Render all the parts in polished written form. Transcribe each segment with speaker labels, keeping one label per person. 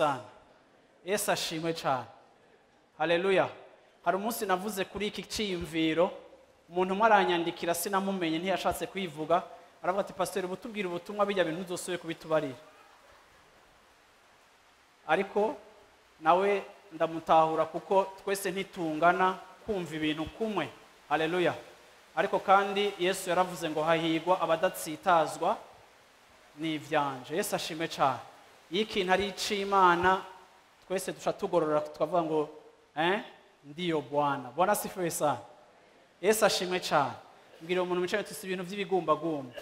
Speaker 1: Sana. Yesu ashimwe cyane. Haleluya. Hari umunsi navuze kuri iki ciyumviro, umuntu umwe aranyandikira sinamumenye ntiyashatse kwivuga, aravuga ati pastor ubutubwira ubutumwa bijya bintu uzosuye kubitubarira. Ariko nawe ndamutahura kuko twese ntitungana kumva ibintu kumwe. Haleluya. Ariko kandi Yesu yaravuze ngo hahigwa abadatsitazwa n'ivyanje. Yesu ashimwe cyane. Iyo ikintu ari ic'Imana twese duca tugorora tukavuga ngo ndiyo Bwana. Bwana asifiwe sana. Yesu ashimwe cyane. Mbwira umuntu wicaye tusi ibintu by'ibigumbagumba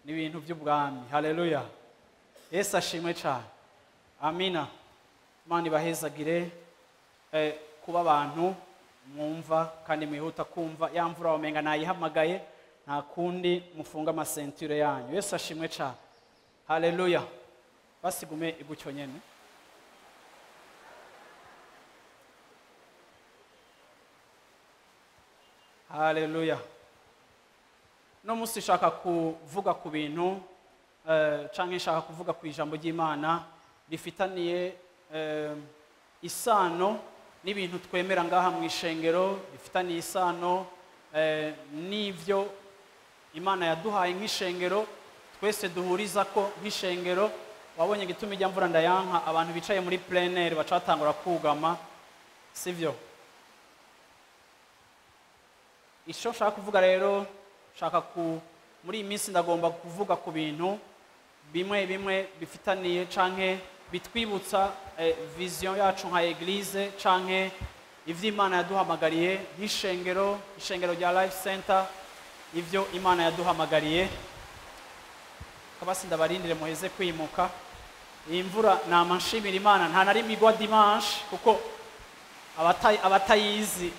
Speaker 1: ni ibintu by'ubwami. Haleluya. Yesu ashimwe cyane. Amina. Imana ibahezagire kuba abantu mwumva kandi mwihuta kumva. Ya mvura wamenga nayihamagaye, nta kundi mufunga amasentire yanyu. Yesu ashimwe cyane. Haleluya. Basigume igucyo nyene. Haleluya. No musi nshaka kuvuga ku bintu canke nshaka kuvuga ku ijambo ry'Imana rifitaniye isano n'ibintu twemera ngaha mu ishengero, rifitaniye isano n'ivyo Imana yaduhaye nk'ishengero, twese duhuriza ko nk'ishengero. Wabonye gituma ijya mvura ndayanka abantu bicaye muri plein air bacatangura kugama, sivyo? Ico nshaka kuvuga rero, nshaka ku muri iyi minsi ndagomba kuvuga ku bintu bimwe bimwe bifitaniye canke bitwibutsa vision yacu nka eglise canke ivyo Imana yaduhamagariye nk'ishengero, ishengero rya Life Center, ivyo Imana yaduhamagariye. Kabasi ndabarindire muheze kwimuka. Iyi mvura nama nshimira Imana nta na rimwe igwa dimanche kuko abatayizi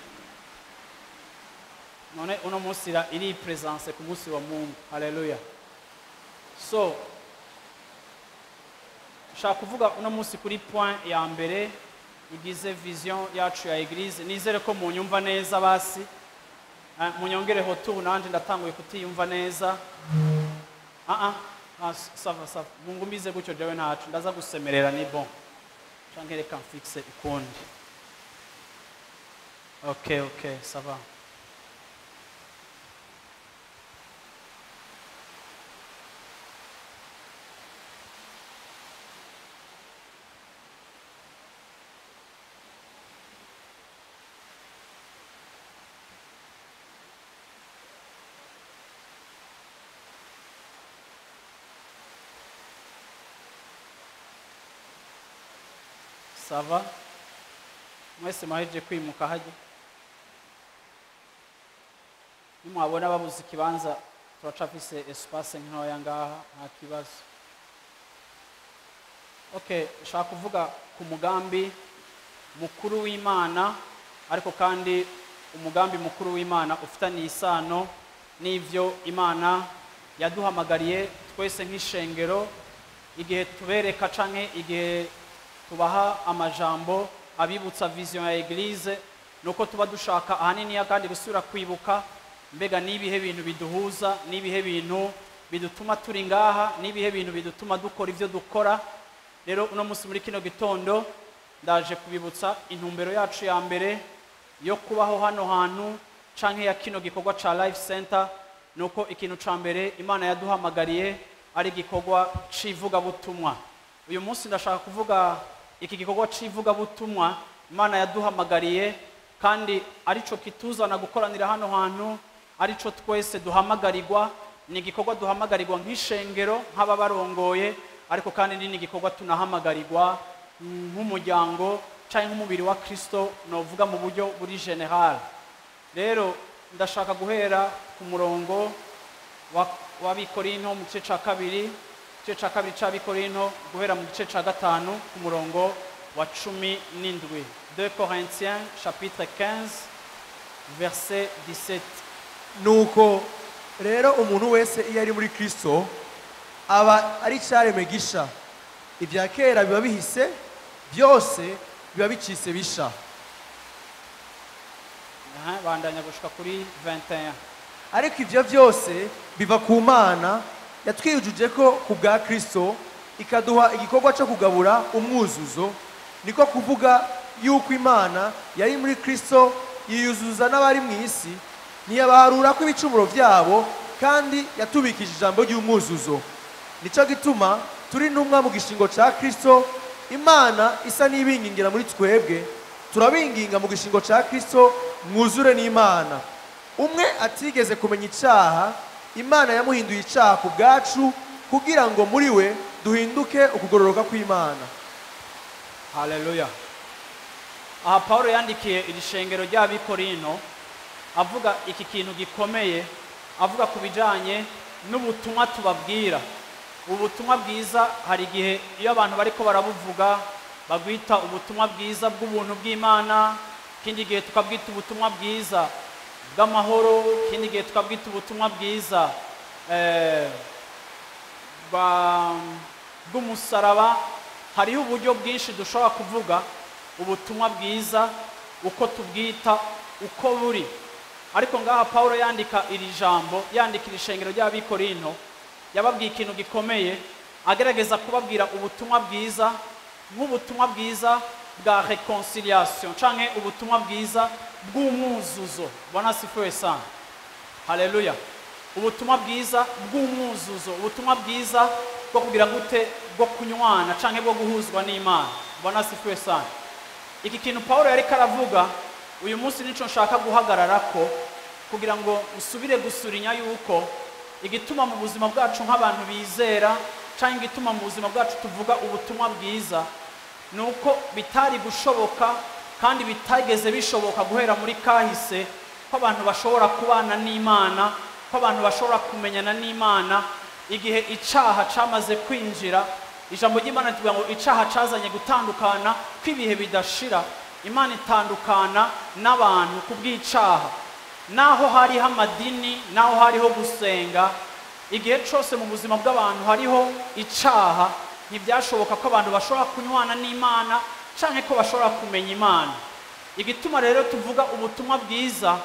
Speaker 1: none uno munsi iri presence ku munsi wa Mungu. Haleluya. So nshaka kuvuga uno munsi kuri point ya mbere igize vision yacu ya eglise. Nizere ko munyumva neza, basi munyongereho tu nanje ndatanguye kutiyumva neza. Sava sava mungumize gutyo jewe ntacu ndaza gusemerera ni bon canke reka mfixe ikundi. Okay, okay, ça va. Ça va? Mwese mwahejeje kwimuka hajye. Nimwabona babuze ikibanza turacafise espace ntoya ngaha nta kibazo. Okay, nshaka kuvuga ku mugambi mukuru w'Imana, ariko kandi umugambi mukuru w'Imana ufitaniye isano n'ivyo Imana yaduhamagariye twese nk'ishengero. Igihe tubereka canke igihe tubaha amajambo abibutsa vision ya eglise, nuko tuba dushaka ahanini kandi gusubira kwibuka mbega nibihe bintu biduhuza, nibihe bintu bidutuma turi ngaha, nibihe bintu bidutuma dukora ivyo dukora. Rero uno munsi muri kino gitondo ndaje kubibutsa intumbero yacu ya mbere yo kubaho hano hantu canke ya kino gikorwa ca Life Center, nuko ikintu ca mbere Imana yaduhamagariye ari gikorwa c'ivugabutumwa. Uyu munsi ndashaka kuvuga iki gikorwa c'ivugabutumwa Imana yaduhamagariye kandi arico kituzana gukoranira hano hantu, arico twese duhamagarirwa. Ni igikorwa duhamagarirwa nk'ishengero nk'ababarongoye, ariko kandi ni igikorwa tunahamagarirwa nk'umuryango canke nk'umubiri wa Kristo, novuga mu buryo buri general. Rero ndashaka guhera ku murongo w'Abikorinto mu gice ca kabiri, igice ca kabiri c'Abikorinto guhera mu gice ca 5 ku murongo wa 17. 2 Corinthiens chapitre 15 verset 17.
Speaker 2: Nuko rero umuntu wese iyo ari muri Kristo aba ari icaremwe gisha, ibya kera biba bihise, byose biba bicitse bisha.
Speaker 1: Aha, bandanya gushika kuri 21.
Speaker 2: Ariko ivyo byose biva ku Mana yatwiyujuje ko ku bwa Kristo, ikaduha igikorwa cyo kugabura umwuzuzo, niko kuvuga yuko Imana yari muri Kristo yiyuzuza n'abari mu isi, ntiyabaharura ko ibicumuro byabo, kandi yatubikije ijambo ry'umwuzuzo. Nico gituma turi intumwa mu gishingo ca Kristo, Imana isa n'ibingingira muri twebwe, turabinginga mu gishingo ca Kristo mwuzure n'Imana. Umwe atigeze kumenya icaha, Imana yamuhinduye icaha ku bwacu, kugira ngo muri we duhinduke ukugororoka kw'Imana.
Speaker 1: Haleluya. Aha Paulo yandikiye iri shengero ry'Abikorino avuga iki kintu gikomeye, avuga ku bijanye n'ubutumwa tubabwira. Ubutumwa bwiza hari igihe iyo abantu bariko barabuvuga bagwita ubutumwa bwiza bw'ubuntu bw'Imana, ikindi gihe tukabwita ubutumwa bwiza bw'amahoro, ikindi gihe tukabwita ubutumwa bwiza bw'umusaraba. Hariho uburyo bwinshi dushobora kuvuga ubutumwa bwiza, uko tubwita, uko buri. Ariko ngaha Paulo yandika iri jambo, yandika iri shengero ry'Abikorinto, yababwiye ikintu gikomeye, agerageza kubabwira ubutumwa bwiza nk'ubutumwa bwiza bwa reconciliation canke ubutumwa bwiza bw'umwuzuzo. Bwana asifiwe sana. Haleluya. Ubutumwa bwiza bw'umwuzuzo, ubutumwa bwiza bwo kugira gute, bwo kunywana canke bwo guhuzwa n'Imana. Bwana asifiwe sana. Iki kintu Paulo yariko aravuga uyu munsi nico nshaka guhagararako, kugira ngo usubire gusurinya yuko igituma mu buzima bwacu nk'abantu bizera canke igituma mu buzima bwacu tuvuga ubutumwa bwiza nuko bitari gushoboka kandi bitageze bishoboka guhera muri kahise ko abantu bashobora kubana n'Imana, ko abantu bashobora kumenyana n'Imana igihe icaha camaze kwinjira. Ijambo ry'Imana rivuga ngo icaha cazanye gutandukana kw'ibihe bidashira. Imana itandukana n'abantu kubw'icaha. Naho hariho amadini, naho hariho gusenga, igihe cose mu buzima bw'abantu hariho icaha, ntibyashoboka ko abantu bashobora kunywana n'Imana canke ko bashobora kumenya Imana. Igituma rero tuvuga ubutumwa bwiza,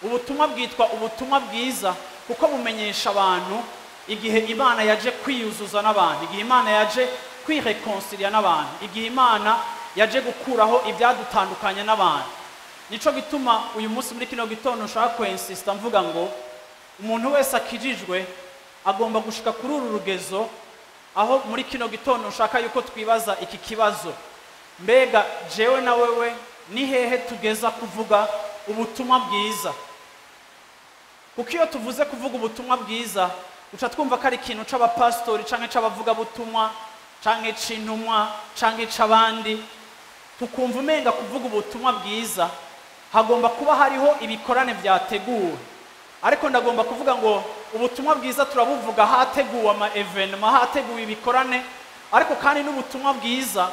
Speaker 1: ubutumwa bwitwa ubutumwa bwiza kuko bumenyesha abantu igihe Imana yaje kwiyuzuza n'abantu, igihe Imana yaje kwireconcilia n'abantu, igihe Imana yaje gukuraho ibyadutandukanya n'abantu. Nico gituma uyu munsi muri kino gitondo nshaka kwinsista mvuga ngo umuntu wese akijijwe agomba gushika kuri uru rugezo, aho muri kino gitondo nshaka yuko twibaza iki kibazo: mbega jewe na wewe ni hehe tugeza kuvuga ubutumwa bwiza? Kuko iyo tuvuze kuvuga ubutumwa bwiza uca twumva ko ari ikintu c'abapastori canke c'abavugabutumwa canke c'intumwa canke c'abandi, tukumva umenga kuvuga ubutumwa bwiza hagomba kuba hariho ibikorane vyateguwe. Ariko ndagomba kuvuga ngo ubutumwa bwiza turabuvuga hateguwe ama evenement, hateguwe ibikorane, ariko kandi n'ubutumwa bwiza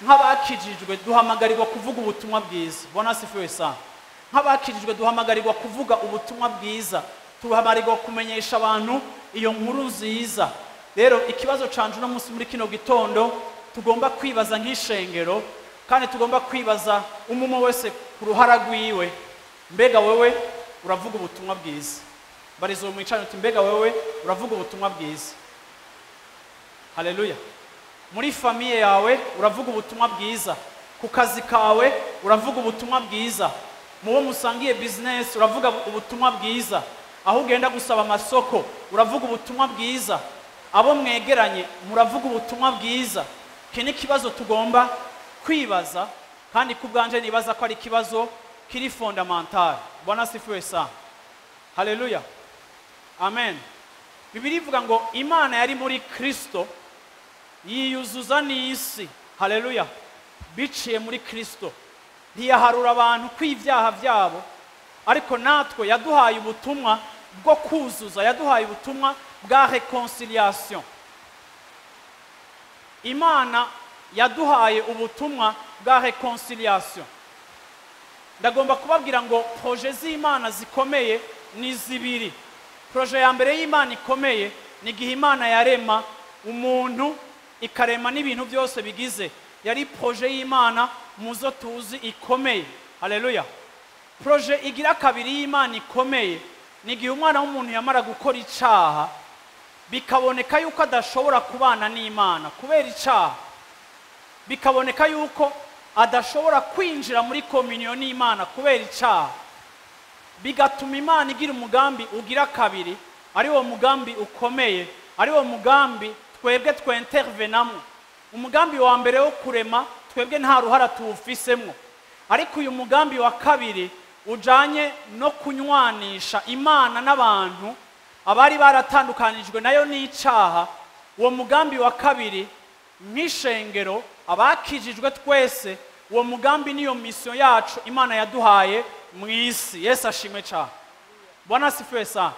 Speaker 1: nk'abakijijwe duhamagarirwa kuvuga ubutumwa bwiza. Bwana asifiwe sana. Nk'abakijijwe duhamagarirwa kuvuga ubutumwa bwiza, duhamagarirwa kumenyesha abantu iyo nkuru nziza. Rero ikibazo canje uno munsi muri kino gitondo tugomba kwibaza nk'ishengero, kandi tugomba kwibaza umwe wese ku ruhara rwiwe: mbega wewe uravuga ubutumwa bwiza? Barizo mwicane uti mbega wewe uravuga ubutumwa bwiza? Haleluya. Muri famiye yawe uravuga ubutumwa bwiza, ku kazi kawe uravuga ubutumwa bwiza, mu bo musangiye business uravuga ubutumwa bwiza, aho ugenda gusaba amasoko uravuga ubutumwa bwiza, abo mwegeranye muravuga ubutumwa bwiza. Iki ni ikibazo tugomba kwibaza, kandi ku bwanje nibaza ko ari ikibazo kiri fondamental. Bwana asifiwe sana. Haleluya. Amen. Bibiliya ivuga ngo Imana yari muri Kristo yiyuzuza n'isi. Haleluya. Biciye muri Kristo ntiyaharura abantu kw'ivyaha vyabo, ariko natwe yaduhaye ubutumwa bwo kuzuza, yaduhaye ubutumwa bwa reconciliation. Imana yaduhaye ubutumwa bwa reconciliation. Ndagomba kubabwira ngo projet z'Imana zikomeye ni zibiri. Projet ya mbere y'Imana ikomeye ni igihe Imana yarema umuntu ikarema n'ibintu byose bigize. Yari projet y'Imana muzo tuzi ikomeye. Haleluya. Projet igira kabiri y'Imana ikomeye ni igihe umwana w'umuntu yamara gukora icaha bikaboneka yuko adashobora kubana n'Imana kubera icaha, bikaboneka yuko adashobora kwinjira muri communion n'Imana kubera icaha, bigatuma Imana igira umugambi ugira kabiri, ari wo mugambi ukomeye, ari wo mugambi twebwe twintervenamo. Umugambi wa mbere wo kurema twebwe nta ruhara tuwufisemo, ariko uyu mugambi wa kabiri ujanye no kunywanisha Imana n'abantu abari baratandukanijwe nayo n'icaha, uwo mugambi wa kabiri nk'ishengero abakijijwe twese, uwo mugambi niyo mission yacu Imana yaduhaye mu isi. Yesu ashimwe cyane. Bwana asifiwe sana.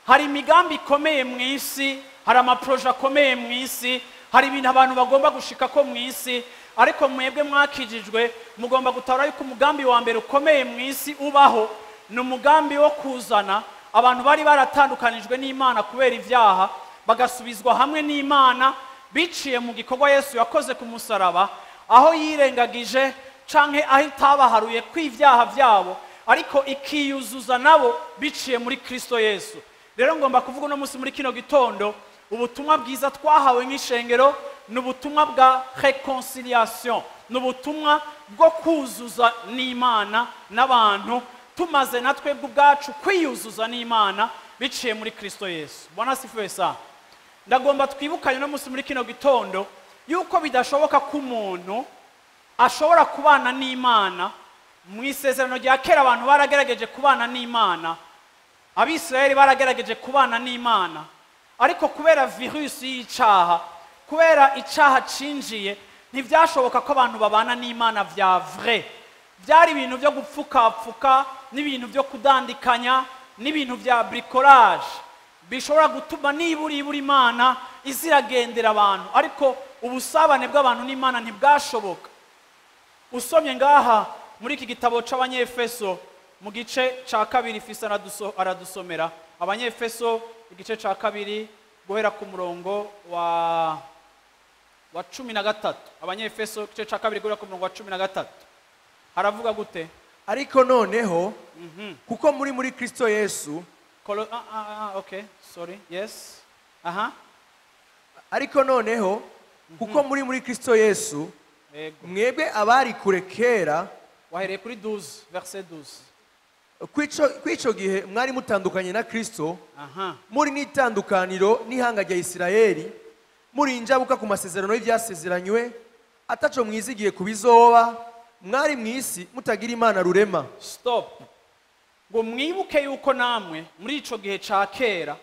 Speaker 1: Hari imigambi ikomeye mu isi, hari amaproje akomeye mu isi, hari ibintu abantu bagomba gushika ko mu isi, ariko mwebwe mwakijijwe mugomba gutabara yuko umugambi wa mbere ukomeye mu isi ubaho ni umugambi wo kuzana abantu bari baratandukanijwe n'Imana kubera ibyaha bagasubizwa hamwe n'Imana biciye mu gikorwa Yesu yakoze ku musaraba, aho yirengagije canke aho itabaharuye kw'ivyaha byabo, ariko ikiyuzuza nabo biciye muri Kristo Yesu. Rero ngomba kuvuga uno munsi muri kino gitondo ubutumwa bwiza twahawe nk'ishengero ni ubutumwa bwa reconciliation, ni ubutumwa bwo kuzuza n'Imana n'abantu, tumaze na twebwe ubwacu kwiyuzuza n'Imana biciye muri Kristo Yesu. Bwana asifiwe sana. Ndagomba twibukanye no munsi muri kino gitondo yuko bidashoboka ko umuntu ashobora kubana n'Imana. Mu isezerano rya kera abantu baragerageje kubana n'Imana, Abisirayeli baragerageje kubana n'Imana, ariko kubera virusi y'icaha, kubera icaha cinjiye, ntivyashoboka ko abantu babana n'Imana vya vrai. Byari ibintu byo gupfukapfuka n'ibintu byo kudandikanya n'ibintu vya bricolage bishobora gutuma nibura ibura Imana iziragendera abantu, ariko ubusabane bw'abantu n'Imana ntibwashoboka. Usomye ngaha muri iki gitabo c'Abanyefeso mu gice ca kabiri, Fisa aradusomera Abanyefeso igice ca kabiri guhera ku murongo wa 13. Abanyefeso igice ca kabiri guhera ku murongo wa 13 haravuga gute?
Speaker 2: Ariko noneho kuko muri Kristo Yesu.
Speaker 1: Okay, sorry. Yes. Aha.
Speaker 2: Ariko noneho kuko muri Kristo Yesu mwebwe abari kure kera,
Speaker 1: wahereye kuri 12 verset 12.
Speaker 2: Kwico gihe mwari mutandukanye na Kristo, muri n'itandukaniro n'ihanga rya Isirayeli, muri injabuka ku masezerano y'ivyasezeranywe, ataco mwizigiye kubizoba, mwari mwisi mutagira Imana rurema.
Speaker 1: Stop. Ngo mwibuke yuko namwe muri ico gihe ca kera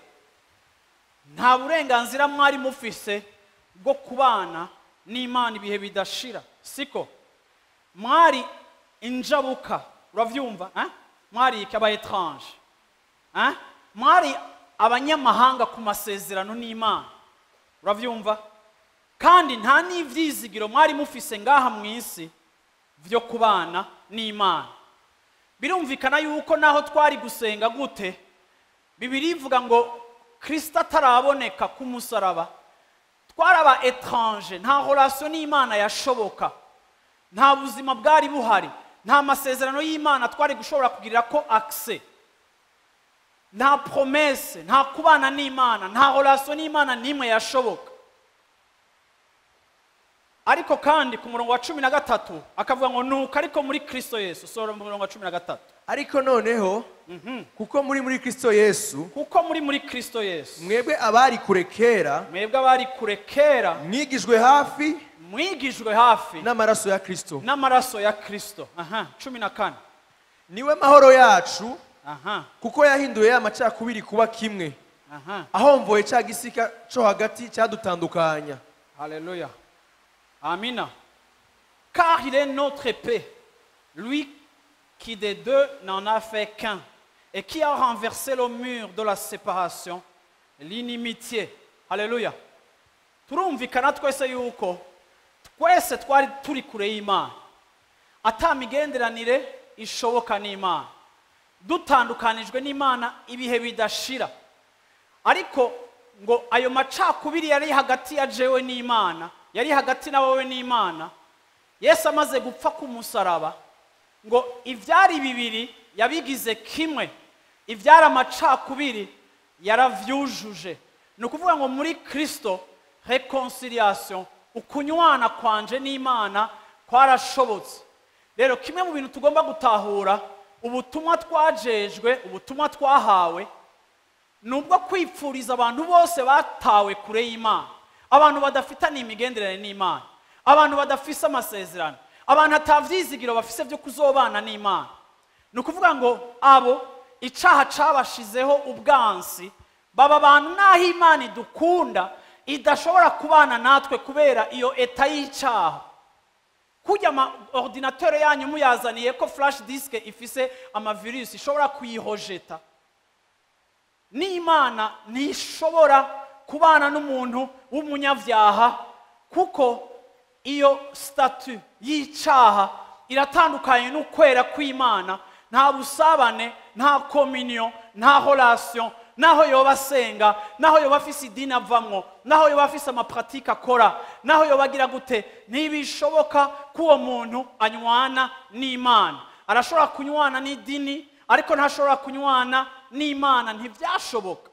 Speaker 1: nta burenganzira mwari mufise bwo kubana n'Imana ibihe bidashira, siko? Mwari injabuka, uravyumva, hein? Mwari ikaba étrange, hein? Mwari abanyamahanga ku masezerano n'Imana, uravyumva? Kandi nta n'ivyizigiro mwari mufise ngaha mwisi vyo kubana n'Imana. Birumvikana yuko naho twari gusenga gute, Bibiliya ivuga ngo Kristo ataraboneka ku musaraba twaraba étrange, nta relation n'Imana yashoboka, nta buzima bwari buhari, nta masezerano y'Imana twari gushobora kugirira ko accès, nta promesse, nta kubana n'Imana, nta relation n'Imana nimwe yashoboka. Ariko kandi ku murongo wa 13 akavuga ngo nuko ariko muri Kristo Yesu. Sora mu murongo wa 13.
Speaker 2: Ariko noneho kuko muri Kristo Yesu,
Speaker 1: kuko muri Kristo Yesu,
Speaker 2: mwebwe abari kure kera,
Speaker 1: mwebwe abari kure kera,
Speaker 2: mwigijwe hafi,
Speaker 1: mwigijwe hafi
Speaker 2: n'amaraso ya Kristo,
Speaker 1: n'amaraso ya Kristo. Aha, 14.
Speaker 2: Niwe mahoro yacu,
Speaker 1: aha,
Speaker 2: kuko yahinduye amacakubiri kuba kimwe,
Speaker 1: aha,
Speaker 2: ahomvoye ca gisika co hagati cyadutandukanya.
Speaker 1: Haleluya. Amina. Car il est notre épée, lui qui des deux n'en a fait qu'un, et qui a renversé le mur de la séparation, L'inimitié. Haleluya. Turumvikana twese yuko twese twari turi kure y'Imana, ata migenderanire ishoboka n'Imana, dutandukanijwe n'Imana ibihe bidashira. Ariko ngo ayo macakubiri yari hagati ya jewe n'Imana, yari hagati na wowe n'Imana, Yesu amaze gupfa ku musaraba, ngo ivyari bibiri yabigize kimwe, ivyari amacakubiri yaravyujuje. Ni ukuvuga ngo muri Kristo reconciliation, ukunywana kwanje n'Imana kwarashobotse. Rero kimwe mu bintu tugomba gutahura, ubutumwa twajejwe, ubutumwa twahawe, nubwo kwipfuriza abantu bose batawe kure y'Imana, abantu badafitanye imigenderanire n'Imana, abantu badafise amasezerano, abantu atavyizigiro bafise byo kuzobana n'Imana. Ni ukuvuga ngo abo icaha cabashizeho ubwansi, baba abantu naho Imana idukunda idashobora kubana natwe kubera iyo eta y'icaha. Kujya ama ordinateur yanyu muyazaniye ko flash disk ifise amavirus ishobora kuyihojeta, n'Imana ntishobora kubana n'umuntu w'umunyavyaha, kuko iyo statut y'icaha iratandukanye n'ukwera kw'Imana. Nta busabane, nta communion, nta relation, naho yoba asenga, naho yoba afise idini avamwo, naho yoba afise amapratike akora, naho yoba agira gute, ntibishoboka ko uwo muntu anywana n'Imana. Arashobora kunywana n'idini, ariko ntashobora kunywana n'Imana, ntibyashoboka.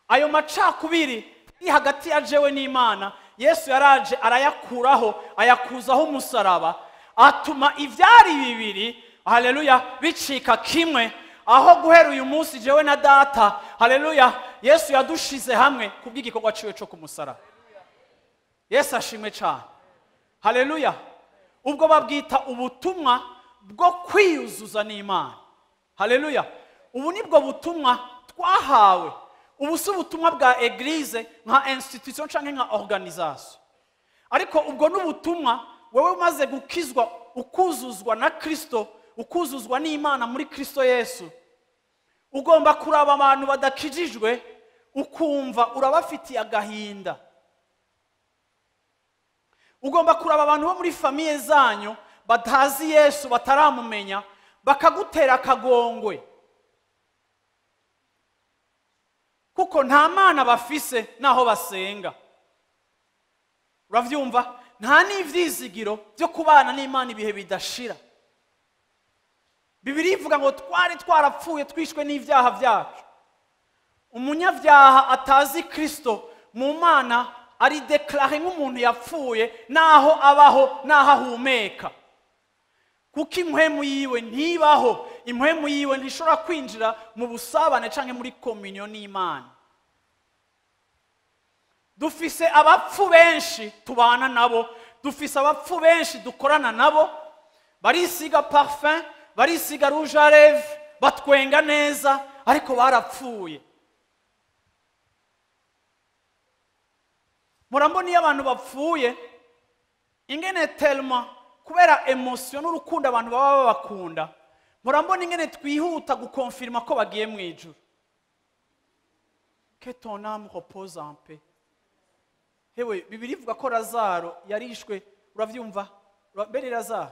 Speaker 1: Ayo macakubiri ari hagati ya jewe n'Imana, Yesu yaraje arayakuraho, ayakuzaho umusaraba, atuma ivyari bibiri, haleluya, bicika kimwe. Aho guhera uyu munsi jewe na data, haleluya, Yesu yadushize hamwe kubw'igikorwa ciwe co kumusaraba. Yesu ashimwe cyane. Haleluya. Ubwo babwita ubutumwa bwo kwiyuzuza n'Imana. Haleluya. Ubu nibwo butumwa twahawe. Ubu si ubutumwa bwa eglise nka institution canke nka organisation, ariko ubwo n'ubutumwa wewe umaze gukizwa, ukuzuzwa na Kristo, ukuzuzwa n'Imana muri Kristo Yesu. Ugomba kuraba abantu badakijijwe ukumva urabafitiye agahinda. Ugomba kuraba abantu bo muri famiye zanyu batazi Yesu, bataramumenya, bakagutera akagongwe, kuko nta mana bafise naho basenga. Uravyumva? Nta n'ivyizigiro byo kubana n'Imana ibihe bidashira. Bibiliya ivuga ngo twari twarapfuye twishwe n'ivyaha vyacu. Umunyavyaha atazi Kristo mu Mana ari déclaré nk'umuntu yapfuye, naho abaho naho ahumeka, kuko impwemu yiwe ntibaho, impwemu yiwe ntishobora kwinjira mu busabane canke muri communion n'Imana. Dufise abapfu benshi tubana nabo, dufise abapfu benshi dukorana nabo, barisiga parfum, barisiga rouge à lèvres, batwenga neza, ariko barapfuye. Murambona iyo abantu bapfuye ingene tellement kubera emotion n'urukundo abantu baba babakunda, murambona ingene twihuta gukonfirma ko bagiye mu ijuru. Que ton âme repose en paix. Hewe, Bibiliya ivuga ko Lazaro yarishwe, uravyumva? Mbere Lazaro,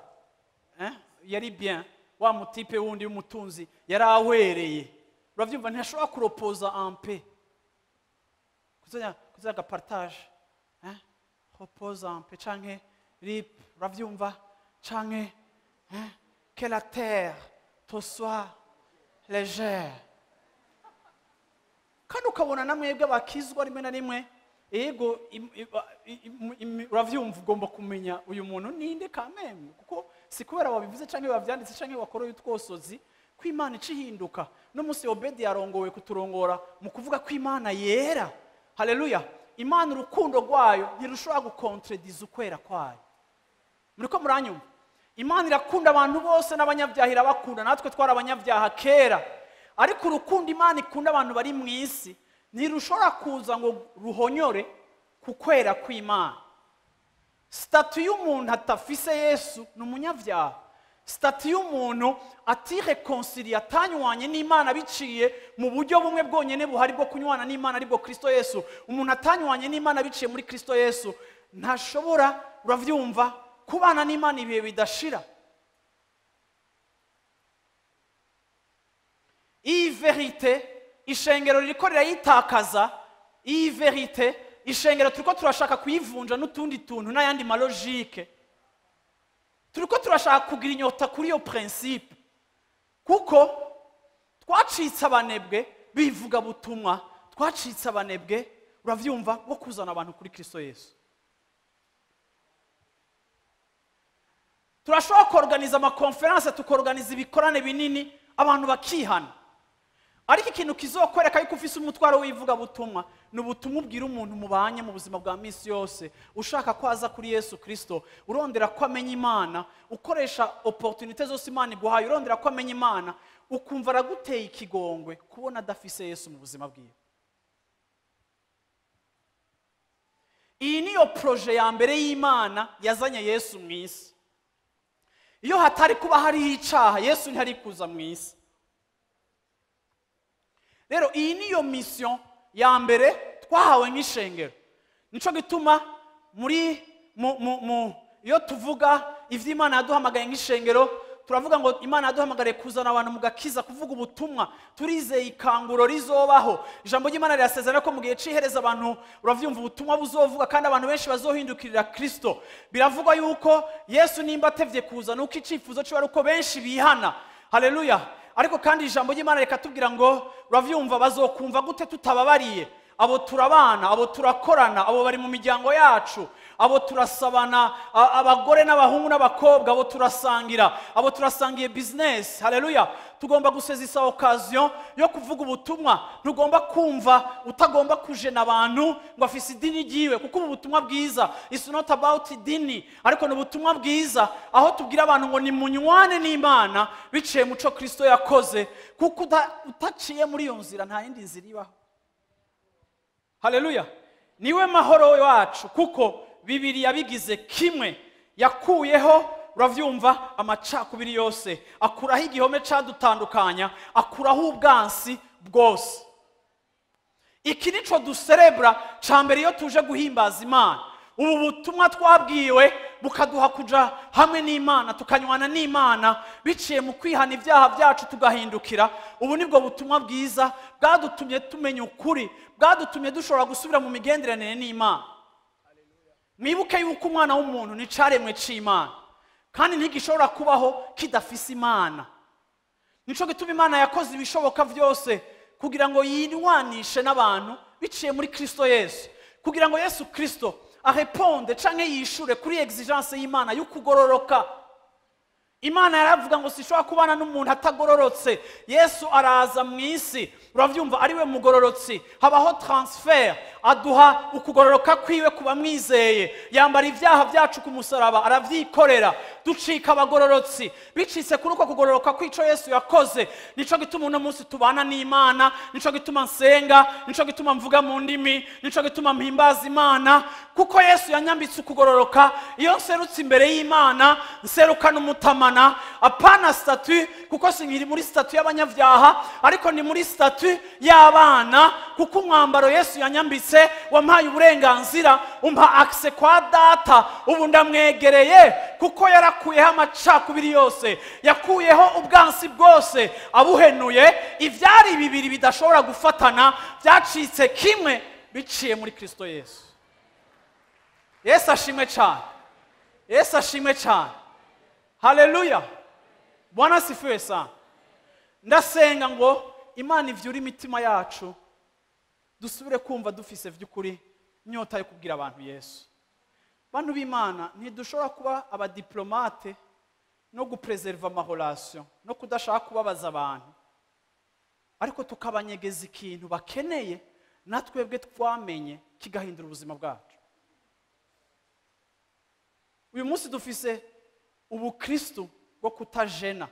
Speaker 1: hein? Yari bien, wa mutipe wundi w'umutunzi yari ahwereye. Uravyumva, ntashobora kuropoza en paix. Kuzaga partage, hein? Repose en paix canke rip, uravyumva? Canke, hein? Que la terre te soit légère. Kandi ukabona namwebwe abakizwa rimwe na rimwe, ego uravyumva, ugomba kumenya uyu muntu ninde kamemwe, kuko si kubera wabivuze canke wavyanditse canke wakoroye utwosozi ko Imana icihinduka. No munsi Obedi yarongowe kuturongora mu kuvuga ko Imana yera. Haleluya. Imana urukundo rwayo ntirushobora gukontrediza ukwera kwayo. Muriko muranyumva? Imana irakunda abantu bose n'abanyabyaha irabakunda, natwe twari abanyabyaha kera, ariko urukundo Imana ikunda abantu bari mu isi ntirushobora kuza ngo ruhonyore ku kwera kw'Imana. Statut y'umuntu atafise Yesu ni umunyabyaha. Statut y'umuntu atiréconcilié, atanywanye n'Imana biciye mu buryo bumwe bwonyene buhari bwo kunywana n'Imana, aribwo Kristo Yesu. Umuntu atanywanye n'Imana biciye muri Kristo Yesu ntashobora, uravyumva, kubana n'Imana ibihe bidashira. Iyi vérité ishengero ririko rirayitakaza. Iyi vérité ishengero turiko turashaka kuyivunja n'utundi tuntu n'ayandi malogiques. Turiko turashaka kugira inyota kuri iyo principe, kuko twacitse abanebwe bivuga butumwa, twacitse abanebwe, uravyumva, bwo kuzana abantu kuri Kristo Yesu. Turashobora kuorganiza amaconférences, tukorganiza ibikorane binini, abantu bakihana, ariko ikintu kizokwereka yuko ufise umutwaro w'ivugabutumwa ni ubutumwa ubwira umuntu mubanye mu buzima bwa misi yose, ushaka ko aza kuri Yesu Kristo, urondera ko amenya Imana, ukoresha opportunité zose Imana iguhaye, urondera ko amenya Imana, ukumva araguteye ikigongwe kubona adafise Yesu mu buzima bwiwe. Iyi niyo projet ya mbere y'Imana yazanye Yesu mu isi. Iyo hatari kuba hariho icaha, Yesu ntiyari kuza mu isi. Rero iyi niyo mission ya mbere twahawe nk'ishengero. Nico gituma muri mu, mu, mu iyo tuvuga ivy'Imana yaduhamagaye nk'ishengero, turavuga ngo Imana yaduhamagariye kuzana abantu mu gakiza, kuvuga ubutumwa. Turizeye ikanguro rizobaho. Ijambo ry'Imana rirasezerana ko mu gihe cihereza abantu, uravyumva, ubutumwa buzovuga kandi abantu benshi bazohindukirira Kristo. Biravugwa yuko Yesu nimba atevye kuza nuko icifuzo ciwe ari uko benshi bihana. Haleluya! Ariko kandi ijambo ry'Imana rikatubwira ngo, uravyumva, bazokumva gute tutababariye? Abo turabana, abo turakorana, abo bari mu miryango yacu, abo turasabana, abagore n'abahungu n'abakobwa, abo turasangira, abo turasangiye business. Haleluya! Tugomba gusaisissa occasion yo kuvuga ubutumwa. Ntugomba kumva utagomba kujena abantu ngo afise idini ryiwe, kuko ubu butumwa bwiza is not about idini, ariko ni ubutumwa bwiza aho tubwira abantu ngo nimunywane n'Imana biciye mu co Kristo yakoze, kuko utaciye muri iyo nzira nta yindi nzira ibaho. Haleluya! Niwe mahoro wacu, kuko bibiri yabigize kimwe, yakuyeho, uravyumva, amacakubiri yose, akuraho igihome cadutandukanya, akuraho ubwansi bwose. Iki nico duserebra ca mbere iyo tuje guhimbaza Imana. Ubu butumwa twabwiwe bukaduha kuja hamwe n'Imana, tukanywana n'Imana biciye mu kwihana ibyaha byacu tugahindukira. Ubu nibwo butumwa bwiza bwadutumye tumenya ukuri, bwadutumye dushobora gusubira mu migenderanire n'Imana. Mwibuke yuko umwana w'umuntu ni caremwe c'Imana, kandi ntigishobora kubaho kidafise Imana. Nico gituma Imana yakoze ibishoboka vyose kugira ngo yinwanishe n'abantu biciye muri Kristo Yesu, kugira ngo Yesu Kristo aréponde canke yishure kuri exigence y'Imana y'ukugororoka. Imana yaravuga ngo sishobora kubana n'umuntu atagororotse. Yesu araza mu isi, uravyumva, ariwe mugororotsi. Habaho transfert, aduha ukugororoka kwiwe kuba mwizeye, yambara ibyaha byacu ku musaraba, aravyikorera, ducika abagororotsi bicitse kuri uko kugororoka kw'ico Yesu yakoze. Nico gituma uno munsi tubana n'Imana, nico gituma nsenga, nico gituma mvuga mu ndimi, nico gituma mpimbaza Imana, kuko Yesu yanyambitse ukugororoka. Iyo nserutse imbere y'Imana nserukana umutamana, apana statut, kuko sinkiri muri statut y'abanyabyaha, ariko ni muri statut y'abana, kuko umwambaro Yesu yanyambitse wampaye uburenganzira, umpa accès kwa Data. Ubu ndamwegereye kuko yarakuyeho amacakubiri yose, yakuyeho ubwansi bwose, abuhenuye. Ivyari bibiri bidashobora gufatana byacitse kimwe biciye muri Kristo Yesu. Yesu ashimwe cyane! Yesu ashimwe cyane! Haleluya! Bwana asifiwe sana. Ndasenga ngo Imana ivyure imitima yacu, dusubire kumva dufise vy'ukuri inyota yo kubwira abantu Yesu. Bantu b'Imana, ntidushobora kuba abadiplomates no gupréserva amarelations no kudashaka kubabaza abantu, ariko tukabanyegeza ikintu bakeneye natwebwe twamenye kigahindura ubuzima bwacu. Uyu munsi dufise ubukristu bwo kutajena.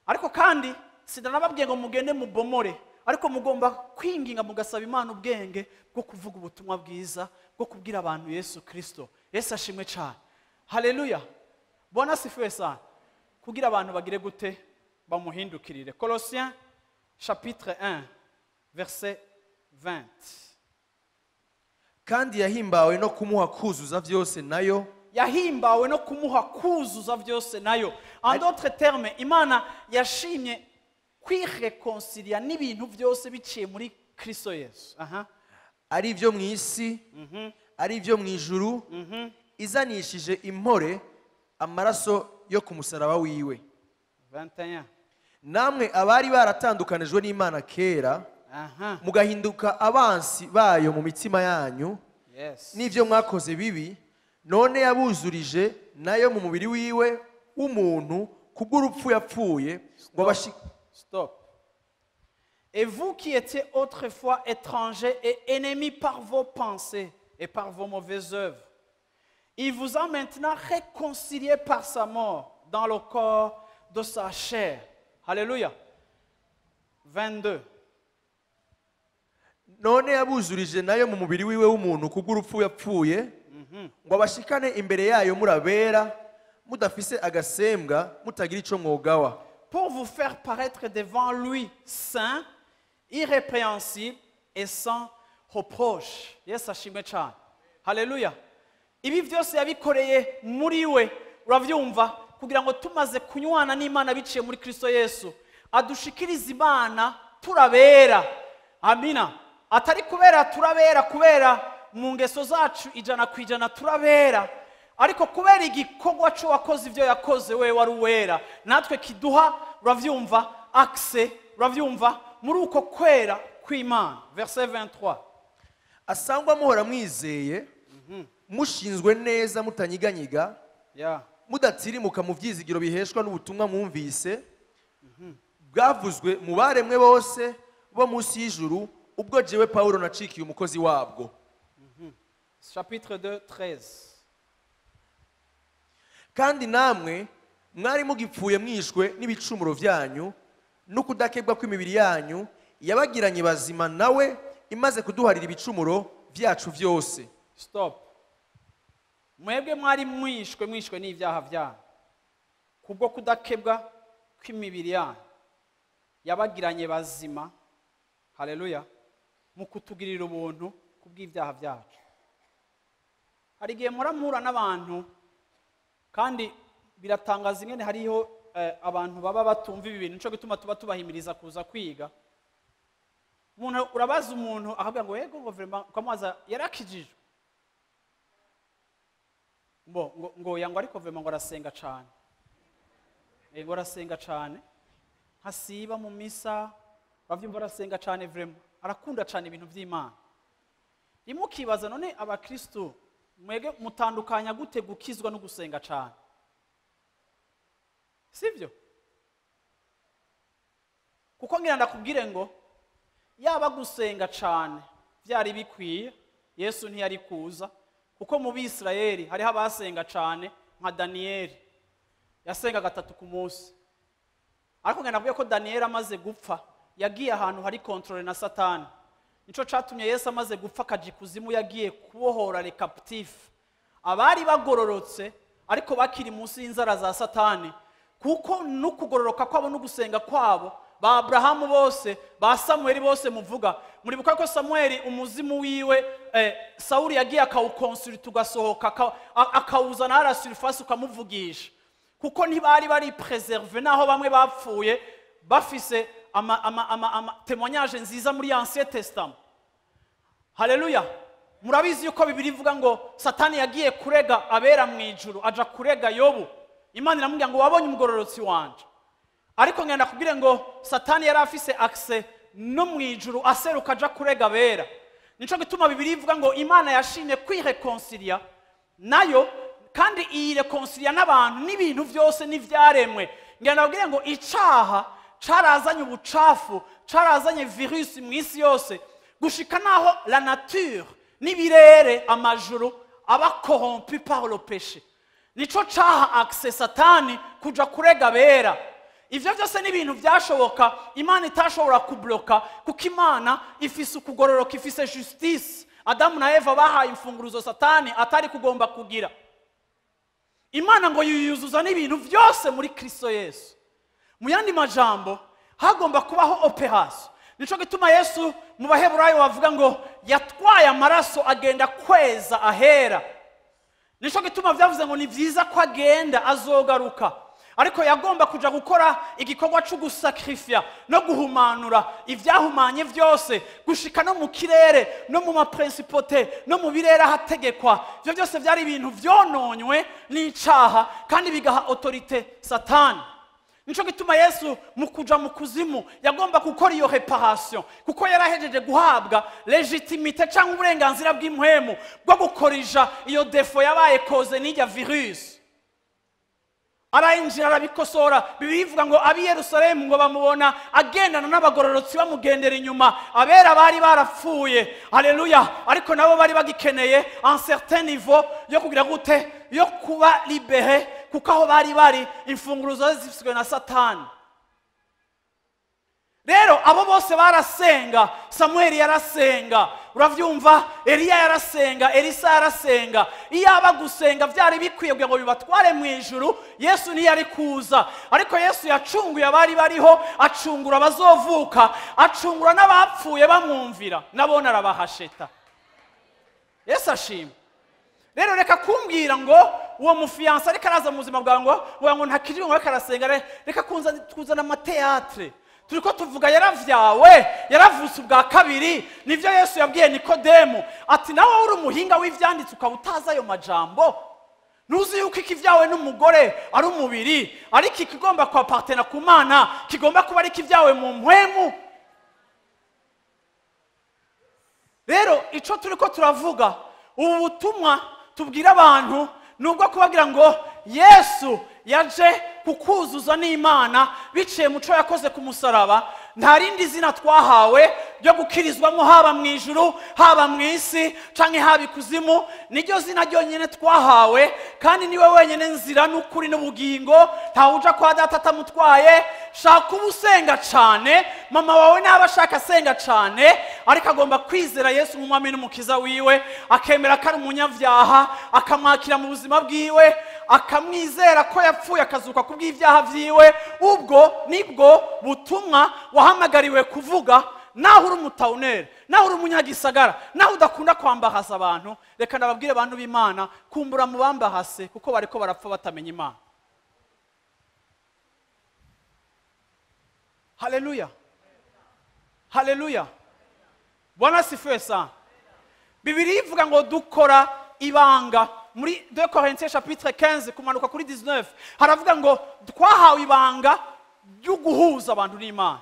Speaker 1: Ariko kandi sinanababwiye ngo mugende mubomore, ariko mugomba kwinginga mugasaba Imana ubwenge bwo kuvuga ubutumwa bwiza, bwo kubwira abantu Yesu Kristo. Yesu ashimwe cyane. Haleluya. Bwana asifiwe sana. Kugira abantu bagire gute? Bamuhindukirire. Colossiens chapitre 1 verset 20.
Speaker 2: Kandi yahimbawe no kumuha kuzuza vyose nayo.
Speaker 1: Yahimbawe no kumuha kuzuza vyose nayo. En d'autres termes, Imana yashimye kwirekonsilia n'ibintu byose biciye muri Kristo Yesu. Aha.
Speaker 2: Ari ibyo mu isi, ari ibyo mu ijuru, izanishije impore amaraso yo ku musaraba wiwe.
Speaker 1: 21.
Speaker 2: Namwe abari baratandukanijwe n'Imana kera,
Speaker 1: Aha.
Speaker 2: mugahinduka abansi bayo mu mitima yanyu,
Speaker 1: Yes.
Speaker 2: n'ibyo mwakoze bibi, none yabuzurije nayo mu mubiri wiwe w'umuntu kubw'urupfu yapfuye ngo abashi.
Speaker 1: Stop. Et vous qui étiez autrefois étrangers et ennemis par vos pensées et par vos mauvaises œuvres, il vous a maintenant réconciliés par sa mort dans le corps de sa chair. Alléluia. 22.
Speaker 2: None yabuzurije nayo mu mubiri wiwe w'umuntu kubw'urupfu yapfuye, ngo abashikane imbere yayo murabera, mudafise agasembwa, mutagira ico mwogawa.
Speaker 1: Pour vous faire paraître devant lui saint, irrépréhensible et sans reproche. Yesu ashimwe cyane. Haleluya. Ibi byose yabikoreye muri we, urabyumva, kugira ngo tumaze kunywana n'Imana biciye muri Kristo Yesu, adushikirize Imana turabera. Amina. Atari kubera turabera kubera mu ngeso zacu 100% turabera, ariko kubera igikorwa cyo wakoze ibyo yakoze we wari uwera, natwe kiduha, uravyumva, accès, uravyumva, muri uko kwera kw'Imana. Verset 23.
Speaker 2: Asangwa muhora mwizeye, mushinzwe neza, mutanyiganyiga, mudatirimuka mu vyizigiro biheshwa n'ubutumwa mwumvise bwavuzwe mu baremwe bose bo munsi y'ijuru, ubwo jewe Pawulo nacikiye umukozi wabwo.
Speaker 1: Chapitre 2, 13.
Speaker 2: Kandi namwe mwari mugipfuye mwishwe n'ibicumuro vyanyu n'ukudakebwa kw'imibiri yanyu, yabagiranye bazima nawe imaze kuduharira ibicumuro vyacu vyose.
Speaker 1: Stop. Mwebwe mwari mwishwe mwishwe n'ibyaha byanyu kubwo kudakebwa kw'imibiri yanyu, yabagiranye bazima, haleluya, mu kutugirira ubuntu kubw'ibyaha byacu. Hari igihe muramura n'abantu, kandi biratangaza ingene hariho abantu baba batumva ibi bintu, nico gituma tuba tubahimiriza kuza kwiga. Umuntu urabaza umuntu akabwira ngo yego, ngo vraiment, ukamubaza yarakijijwe, ngo ngo ngo yango, ariko vraiment ngo arasenga cane, ngo arasenga cane, ntasiba mu misa, bavyumva, arasenga cane vraiment, arakunda cane ibintu vy'Imana. Rimwe ukibaza, none abakristo mwege mutandukanya gute gukizwa no gusenga cane? Sivyo? Kuko ngira ndakubwire ngo yaba gusenga cane vyari bikwiye, Yesu ntiyari kuza, kuko mu Bisirayeli hariho abasenga cane nka Daniyeli, yasenga 3 ku munsi. Ariko ngira ndakubwire ko Daniyeli amaze gupfa yagiye ahantu hari contrôle na Satani. Nico catumye Yesu amaze gupfa akaja ikuzimu, yagiye kubohora les captifs, abari bagororotse ariko bakiri munsi y'inzara za Satani, kuko n'ukugororoka kwabo n'ugusenga kwabo, ba Abrahamu bose, ba Samueli bose muvuga, muribuka ko Samueli umuzimu wiwe Sauli yagiye akawukonsulta ugasohoka, akawuzana à la surface ukamuvugisha, kuko ntibari bari préservé, naho bamwe bapfuye bafise ama, ama, ama, ama témoignage nziza muri Ancien Testament. Haleluya. Murabizi yuko Bibiliya ivuga ngo Satani yagiye kurega abera mu ijuru, aja kurega Yobu. Imana iramubwira ngo wabonye umugororotsi wanje. Ariko ngenda kubwire ngo Satani yari afise accès no mu ijuru, aseruka aja kurega abera. Nico gituma Bibiliya ivuga ngo Imana yashimye kwirekonsilia nayo, kandi iyi rekonsilia n'abantu n'ibintu byose n'ivyaremwe. Ngenda kubwire ngo icaha carazanye ubucafu, carazanye virus mu isi yose, gushika naho la nature n'ibirere, amajuru aba corrompu par le péché. Nico caha accès Satani kuja kurega abera. Ivyo byose ni ibintu byashoboka Imana itashobora kubloka, kuko Imana ifise ukugororoka, ifise justice. Adamu na Eva bahaye imfunguruzo Satani atari kugomba kugira. Imana ngo yiyuzuza n'ibintu byose muri Kristo Yesu. Mu yandi majambo hagomba kubaho operation. Nico gituma Yesu mu Baheburayo bavuga ngo yatwaye amaraso agenda kweza ahera. Nico gituma byavuze ngo ni byiza ko agenda azogaruka, ariko yagomba kuja gukora igikorwa cyo gusacrifier no guhumanura ivyahumanye vyose, gushika no mu kirere no mu maprincipote no mu birere hategekwa. Ivyo byose byari ibintu vyononywe n'icaha kandi bigaha autorité Satani. Nico gituma Yesu mu kuja mu kuzimu yagomba gukora iyo reparation, kuko yarahejeje guhabwa légitimité cyangwa uburenganzira bw'impwemu bwo gukorija iyo defo yabaye koze n'ijya virus. Arayinjira arabikosora. Bibiliya ivuga ngo ab'i Yerusalemu ngo bamubona agendana n'abagororotsi bamugendera inyuma, abera bari barapfuye, haleluya, ariko nabo bari bagikeneye un certain niveau yo kugira gute, yo kuba libéré, kuko aho bari bari imfunguruzo zifiswe na Satani. Rero abo bose barasenga. Samuel yarasenga, uravyumva, Eliya yarasenga, Elisa yarasenga. Iyaba gusenga vyari bikwiye kugira ngo bibatware mu ijuru, Yesu ntiyari kuza. Ariko Yesu yacunguye abari bariho, acungura abazovuka, acungura n'abapfuye bamwumvira, nabona arabahasheta. Yesu ashimwe. Rero reka kumbwira ngo uwo mufiyansa ariko araza mu buzima bwawe ngo ntakijwe, ngo ariko arasenga, reka kuzana amateatre. Turiko tuvuga yaravyawe, yaravutse ubwa kabiri. Nivyo Yesu yabwiye Nikodemu ati nawe uri umuhinga w'ivyanditse ukaba utazi ayo majambo, ntuzi yuko ikivyawe n'umugore ari umubiri, ariko ikigomba kwapartena ku Mana kigomba kuba ari ikivyawe mu mpwemu. Rero ico turiko turavuga, ubu butumwa tubwira abantu nubwo kubabwira ngo Yesu yaje kukuzuza n'Imana biciye muco yakoze ku musaraba. Nta rindi zina twahawe ryo gukirizwamo, haba mu ijuru, haba mu isi, canke haba ikuzimu. Niryo zina ryonyene twahawe, kandi niwe wenyene nzira n'ukuri n'ubugingo. Ntawuja kwa data atamutwaye. Shaka uba usenga cane, mama wawe naba ashaka asenga cane, ariko agomba kwizera Yesu nk'umwami n'umukiza wiwe, akemera ko ari umunyavyaha, akamwakira mu buzima bwiwe, akamwizera ko yapfuye akazuka kubw'ivyaha vyiwe. Ubwo nibwo butumwa wahamagariwe kuvuga. Naho uri umutaunere, naho uri umunyagisagara, naho udakunda kwambahasa abantu, reka ndababwire abantu b'Imana, kumbura mubambahase, kuko bariko barapfa batamenya Imana. Haleluya, haleluya, Bwana asifiwe sana. Bibiliya ivuga ngo dukora ibanga muri 2 Corinthiens chapitre 15 kumanuka kuri 19, haravuga ngo twahawe ibanga ryo guhuza abantu n'Imana.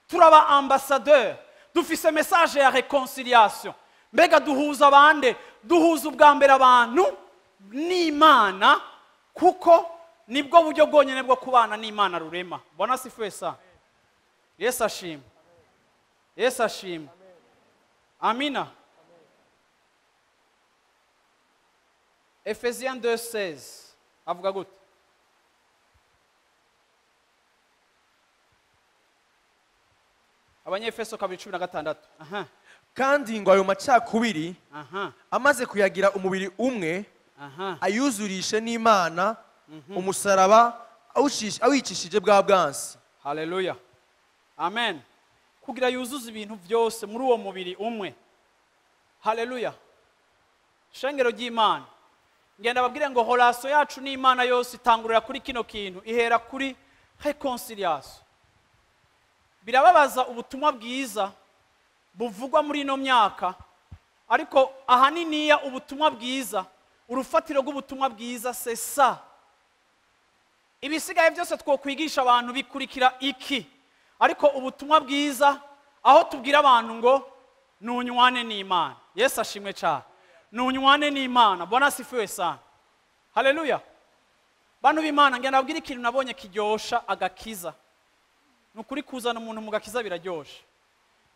Speaker 1: Turaba ambassadeur, dufise message ya réconciliation. Mbega duhuza abande, duhuza ubwa mbere abantu n'Imana, kuko nibwo buryo bwonyene bwo kubana n'Imana rurema. Bwana asifiwe sana. Yesu ashimwe, Yesu ashimwe, amina. Ephésiens 2:16 avuga gute? Abanyefeso 2:16. Aha.
Speaker 2: Kandi ngo ayo macakubiri amaze kuyagira umubiri umwe, ayuzurishe n'Imana umusaraba awicishije bwa bwansi.
Speaker 1: Haleluya, amen. Kugira yuzuze ibintu byose muri uwo mubiri umwe. Haleluya. Shengero ry'Imana, ngenda babwire ngo relation yacu n'Imana yose itangurira kuri kino kintu, ihera kuri reconciliation. Birababaza ubutumwa bwiza buvugwa muri ino myaka, ariko ahaniniya ubutumwa bwiza, urufatiro rw'ubutumwa bwiza c'est ça. Ibisigaye byose twokwigisha abantu bikurikira iki, ariko ubutumwa bwiza aho tubwira abantu ngo nunywane n'Imana. Yesu ashimwe cyane. Nunywane n'Imana. Bwana asifiwe sana. Haleluya. Bantu b'Imana, ngenda nabwira ikintu nabonye kiryosha agakiza. Nukuri kuzana umuntu mu gakiza biraryosha.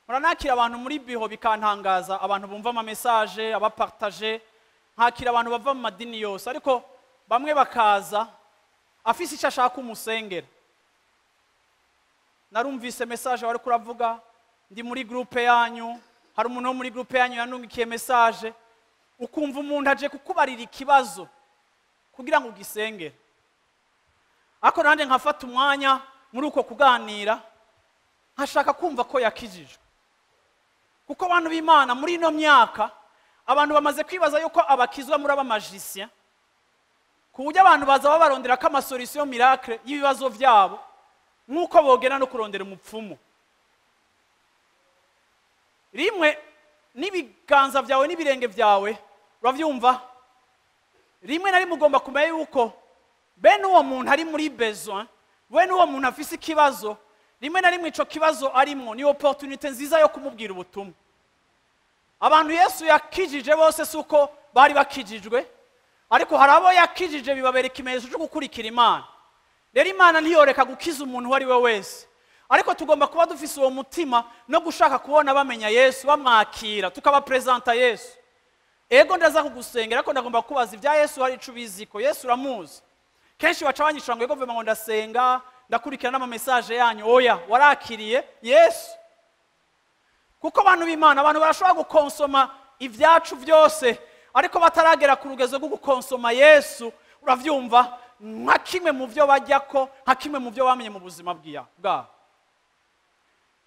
Speaker 1: Muranakira abantu muri biho bikantangaza, abantu bumva ama message, abapartage, nkakira abantu bava mu madini yose, ariko bamwe bakaza afise icyo ashaka umusengera. Narumvise message wari kuravuga, ndi muri groupe yanyu, Hari umuntu wo muri groupe yanyu yanungikiye message, ukumva umuntu aje kukubarira ikibazo kugira ngo ugisengere. Ariko nanjye nkafata umwanya muri uko kuganira, nkashaka kumva ko yakijijwe. Kuko abantu b'Imana muri ino myaka, abantu bamaze kwibaza yuko abakizwa muri abamagicien, ku buryo abantu baza babarondera ko amasolution miracle y'ibibazo byabo, nk'uko bogera no kurondera umupfumu. Rimwe n'ibiganza byawe n'ibirenge byawe, uravyumva? Rimwe na rimwe ugomba kumenya yuko bene uwo muntu ari muri besoin, bene uwo muntu afise ikibazo, rimwe na rimwe ico kibazo arimwo ni opportunité nziza yo kumubwira ubutumwa. Abantu Yesu yakijije bose si uko bari bakijijwe, ariko hari abo yakijije bibabera ikimenyetso cyo gukurikira Imana. Rero Imana ntiyoreka gukiza umuntu uwo ari we wese, ariko tugomba kuba dufise uwo mutima no gushaka kubona bamenya Yesu, bamwakira, tukabapresenta Yesu. Ego ndaza kugusengera, ariko ndagomba kubaza ibya Yesu hari ico ubiziko. Yesu uramuzi. Kenshi baca banyishura ngo ego vema ngo ndasenga, ndakurikira n'ama message yanyu. Oya, warakiriye Yesu. Kuko abantu b'Imana, abantu barashobora gukonsoma ibyacu byose, ariko bataragera ku rugezo rwo gukonsoma Yesu, uravyumva, nka kimwe mu byo bajyako, nka kimwe mu byo bamenye mu buzima bwabo.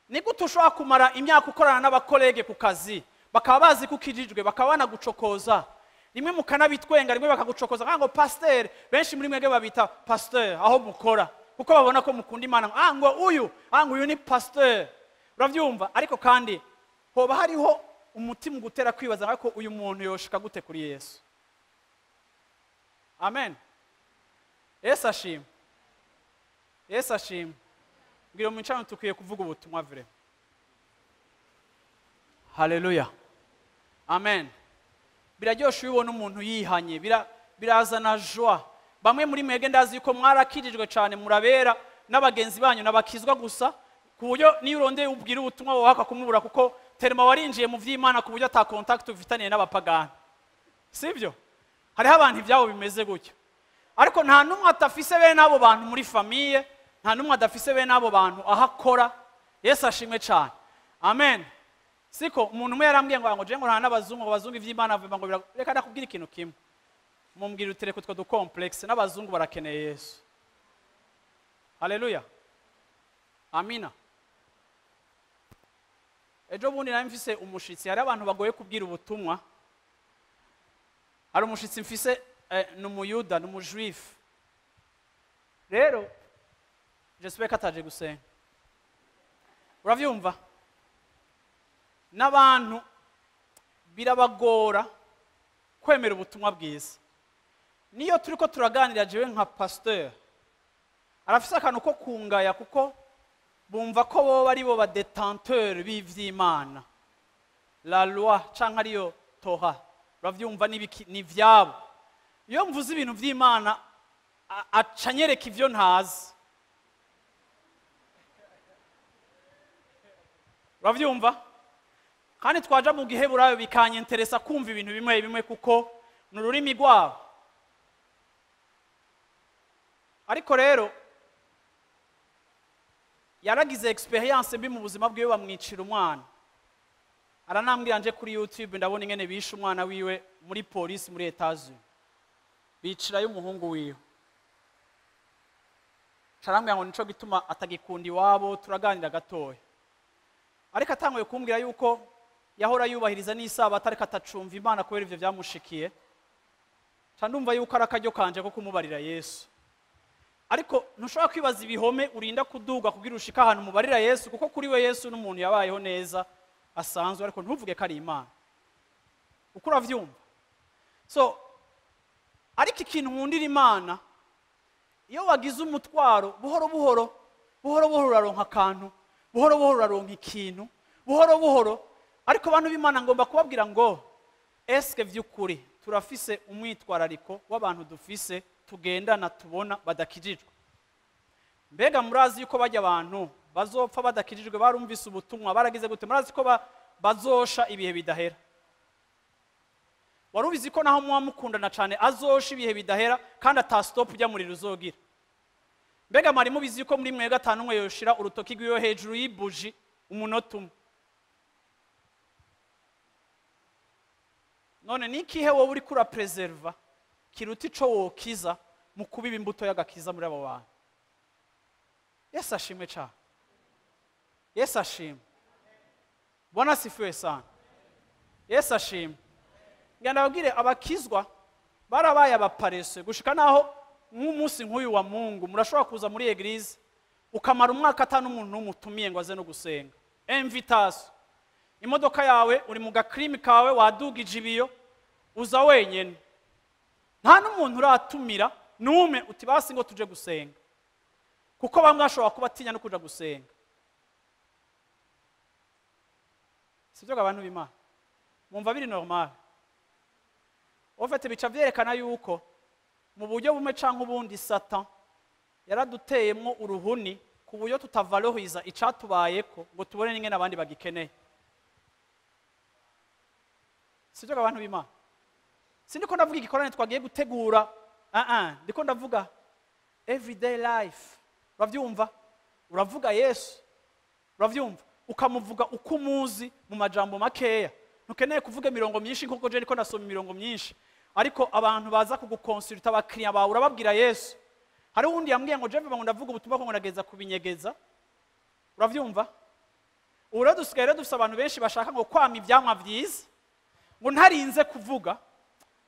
Speaker 1: Ni gute ushobora kumara imyaka ukorana n'abakolege ku kazi, bakaba bazi ko ukijijwe, bakaba banagucokoza, rimwe mukanabitwenga, rimwe bakagucokoza ngo pasteur. Benshi muri mwebwe babita pasteur aho mukora, kuko babona ko mukunda Imana. Ngo uyu, ngo uyu ni pasteur, uravyumva. Ariko kandi hoba hariho umutima ugutera kwibaza ko uyu muntu yoshika gute kuri Yesu. Amen. Yesu ashimwe. Yesu ashimwe. Ngira mu ncano tukwiye kuvuga ubutumwa vre. Haleluya. Amen. Biraryoshe ubona umuntu yihanye, birazana joie. Bamwe muri mwebwe ndazi yuko mwarakirijwe cyane, murabera n'abagenzi banyu nabakizwa gusa, ku buryo niyo urondeye ubwira ubutumwa waka kumubura, kuko terma warinjiye mu vy'Imana ku buryo ata contact ufitaniye n'abapagani. Sivyo? Hariho abantu ivyabo bimeze gutyo. Ariko nta numwe atafise bene abo bantu muri famille, nta numwe adafise bene abo bantu aho akora. Yesu ashimwe cyane. Amen. Siko umuntu umwe yarambwiye ngo je ngo nta n'abazungu, ngo abazungu ivy'Imana vuba ngo reka ndakubwira ikintu kimwe. Mumbwira utereko utwo du complexe, n'abazungu barakeneye Yesu. Haleluya. Amina. Ejo bundi nari mfise umushitsi, hari abantu bagoye kubwira ubutumwa. Hari umushitsi mfise, ni umuyuda, ni umujuif. Rero j'espère ko ataje gusenga. Uravyumva? N'abantu birabagora kwemera ubutumwa bwiza. Niyo turiko turaganira jewe nka pasteur, arafise akantu ko kungaya, kuko bumva ko bo ari bo ba détenteur b'ivy'Imana, la loi canke ariyo Torah, uravyumva, ni vyabo. Iyo mvuze ibintu vy'Imana aca anyereka ivyo ntazi. Uravyumva? Kandi twaja mu giheburayo bikanyenteresa kumva ibintu bimwe bimwe, kuko ni ururimi rwabo. Ariko rero yaragize experience mbi mu buzima bwiwe, bamwicira umwana. Aranambwira nje kuri YouTube ndabona ingene bishe umwana wiwe muri polisi muri Etats-Unis, bicirayo umuhungu wiwe. Carambwira ngo nico gituma atagikunda iwabo. Turaganira gatoya, ariko atanguye kumbwira yuko yahora yubahiriza n'isabato, ariko atacumva Imana kubera ivyo vyamushikiye. Ca ndumva yuko ari akaryo kanje ko kumubarira Yesu. Ariko ntushobora kwibaza ibihome urinda kuduga kugira ushika ahantu mubarira Yesu, kuko kuri we Yesu n'umuntu yabayeho neza asanzwe, ariko ntuvuge ko ari Imana. Uko uravyumva? So ariko ikintu nkundira Imana, iyo wagize umutwaro buhoro buhoro, buhoro buhoro uraronka akantu, buhoro buhoro uraronka ikintu, buhoro buhoro. Ariko abantu b'Imana ngomba kubabwira ngo eske vy'ukuri turafise umwitwarariko w'abantu dufise tugendana tubona badakijijwe? Mbega murazi yuko bajya abantu bazopfa badakijijwe, barumvise ubutumwa, baragize gute? Murazi ko bazosha ibihe bidahera? Warubizi ko naho muba mukundana cyane azosha ibihe bidahera, kandi ata stop ujya muri ruzogira? Mbega mwari mubizi yuko muri mwe gatanu umwe yoshira urutoki rwiwe hejuru y'ibuji umunota umwe? None ni ikihe wowe uriko urapreserva kiruta ico wokiza mu kubiba imbuto y'agakiza muri abo bantu? Yesu ashimwe cyane. Yesu ashimwe. Bwana asifiwe sana. Yesu ashimwe. Ngira ndababwire, abakizwa barabaye abaparese gushika naho nk'umunsi nk'uyu wa Mungu murashobora kuza muri église ukamara umwaka ata n'umuntu n'umutumiye ngo aze no gusenga. Invitation. Imodoka yawe uri mu gakrimi kawe, wadugije ibiyo, uza wenyene, nta n'umuntu uratumira nume uti basi ngo tuje gusenga, kuko bamwe bashobora kuba atinya no kuja gusenga. Sibyo abantu b'Imana? Mumva biri normal? En fait, bica vyerekana yuko mu buryo bumwe canke ubundi Satan yaraduteyemwo uruhuni ku buryo tutavaloriza icatubayeko ngo tubone n'ingene abandi bagikeneye. Sibyo abantu b'Imana? Sindiko ndavuga igikorane twagiye gutegura, ndiko ndavuga everyday life. Uravyumva? Uravuga Yesu, uravyumva, ukamuvuga uko umuzi mu majambo makeya. Ntukeneye kuvuga imirongo myinshi nkuko je ndiko ndasoma imirongo myinshi, ariko abantu baza kugukonsulta, abakiriya bawe, urababwira Yesu. Hari uwundi yambwiye ngo jewe ngo ndavuga ubutumwa ko ngo ndageza kubinyegeza. Uravyumva? Ubu rero dusigaye rero dufise abantu benshi bashaka ngo kwama ivyamwa vyiza, ngo ntarinze kuvuga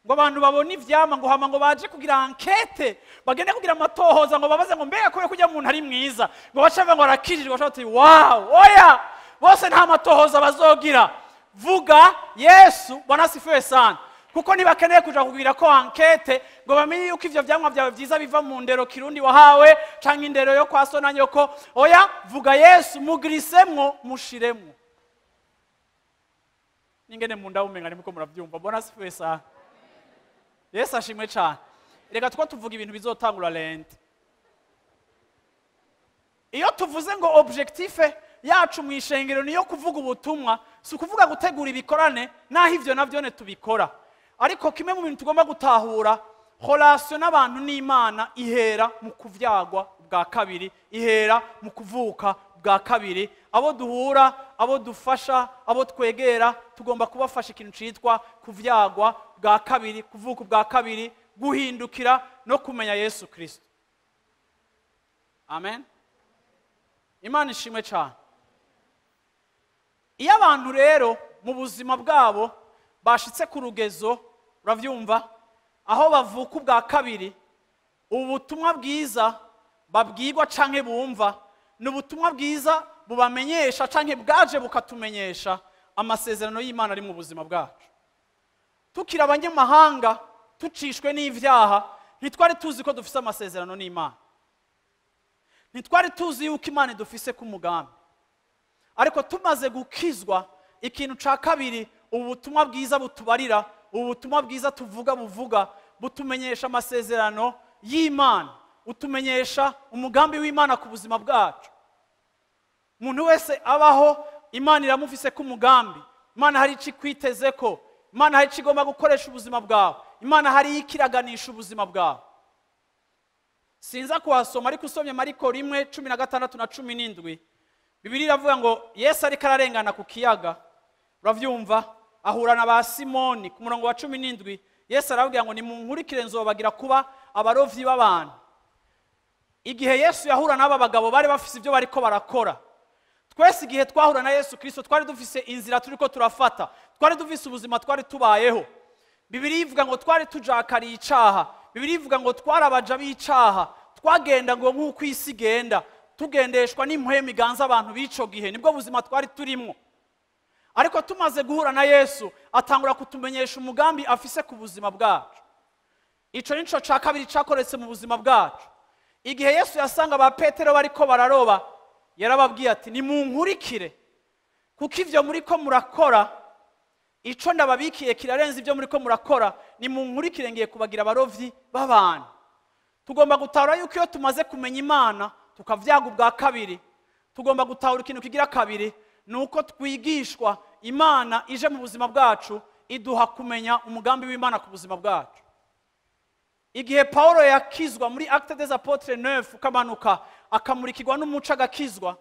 Speaker 1: ngo abantu babone ivyama, ngo hama ngo baje kugira enquête, bagende kugira amatohoza, ngo babaze ngo mbega kubera kujya umuntu ari mwiza, ngo bace bavuga ngo arakijijwe, bace bati wow. Oya, bose nta matohoza bazogira. Vuga Yesu. Bwana asifiwe sana. Kuko ntibakeneye kuja kugira ko enquête ngo bamenye yuko ivyo vyamwa vyawe vyiza biva mu ndero kirundi wahawe canke indero yo kwa so na nyoko. Oya, vuga Yesu, mugirisemwo, mushiremwo. Ningene munda umenga nimko muravyumva. Bwana asifiwe sana. Yesu ashimwe cyane. Reka two tuvuga ibintu bizotangura lente. Iyo tuvuze ngo objectif yacu mu ishengero niyo kuvuga ubutumwa, si ukuvuga gutegura ibikorane, naho ivyo navyo ne tubikora, ariko kimwe mu bintu tugomba gutahura, relation n'abantu n'Imana ihera mu kuvyagwa bwa kabiri, ihera mu kuvuka bwa kabiri. Abo duhura, abo dufasha, abo twegera, tugomba kubafasha ikintu citwa kuvyagwa bwa kabiri, kuvuka bwa kabiri, guhindukira no kumenya Yesu Kristo. Amen. Imana ishimwe cyane. Iyo abantu rero mu buzima bwabo bashitse ku rugezo, uravyumva, aho bavuka ubwa kabiri, ubutumwa bwiza babwirwa canke bumva ni ubutumwa bwiza bubamenyesha canke bwaje bukatumenyesha amasezerano y'Imana ari mu buzima bwacu. Tukiri abanyamahanga, tucishwe n'ivyaha, ntitwari tuzi ko dufise amasezerano n'Imana, ntitwari tuzi yuko Imana idufise ku mugambi. Ariko tumaze gukizwa, ikintu ca kabiri ubu butumwa bwiza butubarira, ubu butumwa bwiza tuvuga buvuga, butumenyesha amasezerano y'Imana, utumenyesha umugambi w'Imana ku buzima bwacu. Umuntu wese abaho, Imana iramufise ku mugambi. Imana hari ico ikwitezeko, Imana hari ico igomba gukoresha ubuzima bwawe, Imana hari ikiraganisha ubuzima bwawe. Sinza kuhasoma, ariko usomye Mariko 1:16 na 17, Bibiliya iravuga ngo Yesu ariko ararengana ku kiyaga, uravyumva, ahura na ba Simoni. Ku murongo wa 17 Yesu arababwira ngo nimunkurikire nzobagira kuba abarovyi b'abantu. Igihe Yesu yahura n'aba bagabo bari bafise ibyo bariko barakora. Twese igihe twahura na Yesu Kristo twari dufise inzira turiko turafata, twari dufise ubuzima twari tubayeho. Bibiliya ivuga ngo twari tujakariye icaha, Bibiliya ivuga ngo twarabaja b'icaha, twagenda ngo nk'uko isi igenda, tugendeshwa n'impwemu iganza abantu b'ico gihe, nibwo buzima twari turimwo. Ariko tumaze guhura na Yesu, atangura kutumenyesha umugambi afise ku buzima bwacu. Ico nico ca kabiri cakoretse mu buzima bwacu. Igihe Yesu yasanga ba Petero bariko bararoba, yarababwiye ati nimunkurikire, kuko ivyo muriko murakora, ico ndababikiye kirarenze ivyo muriko murakora, nimunkurikire ngiye kubagira abarovyi b'abantu. Tugomba gutahura yuko iyo tumaze kumenya Imana tukavyaga ubwa kabiri, tugomba gutahura ikintu kigira kabiri, nuko twigishwa Imana ije mu buzima bwacu iduha kumenya umugambi w'Imana ku buzima bwacu. Igihe Paulo yakizwa muri Actes des Apôtres 9, ukamanuka akamurikirwa n'umuco agakizwa,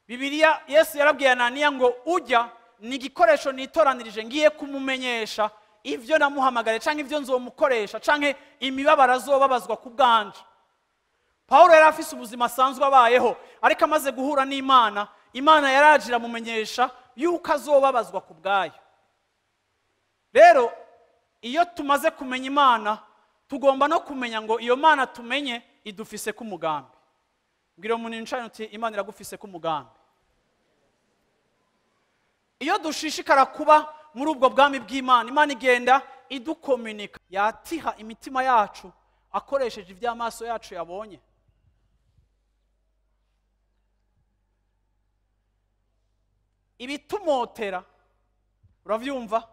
Speaker 1: Bibiliya Yesu yarabwiye Ananiya ngo ujya Ni igikoresho nitoranirije, ngiye kumumenyesha ivyo namuhamagare canke ivyo nzomukoresha canke imibabaro azobabazwa ku bwanje. Paulo yari afise ubuzima asanzwe abayeho, ariko amaze guhura n'Imana, Imana yaraje iramumenyesha yuko azobabazwa ku bwayo. Rero iyo tumaze kumenya Imana, tugomba no kumenya ngo iyo Mana tumenye idufise ku mugambi. Mbwira umuntu yicaye uti Imana iragufise ku mugambi. Iyo dushishikara kuba muri ubwo bwami bw'Imana, Imana igenda idukomunika, yatiha imitima yacu akoresheje iby'amaso yacu yabonye. Ibitumotera, uravyumva?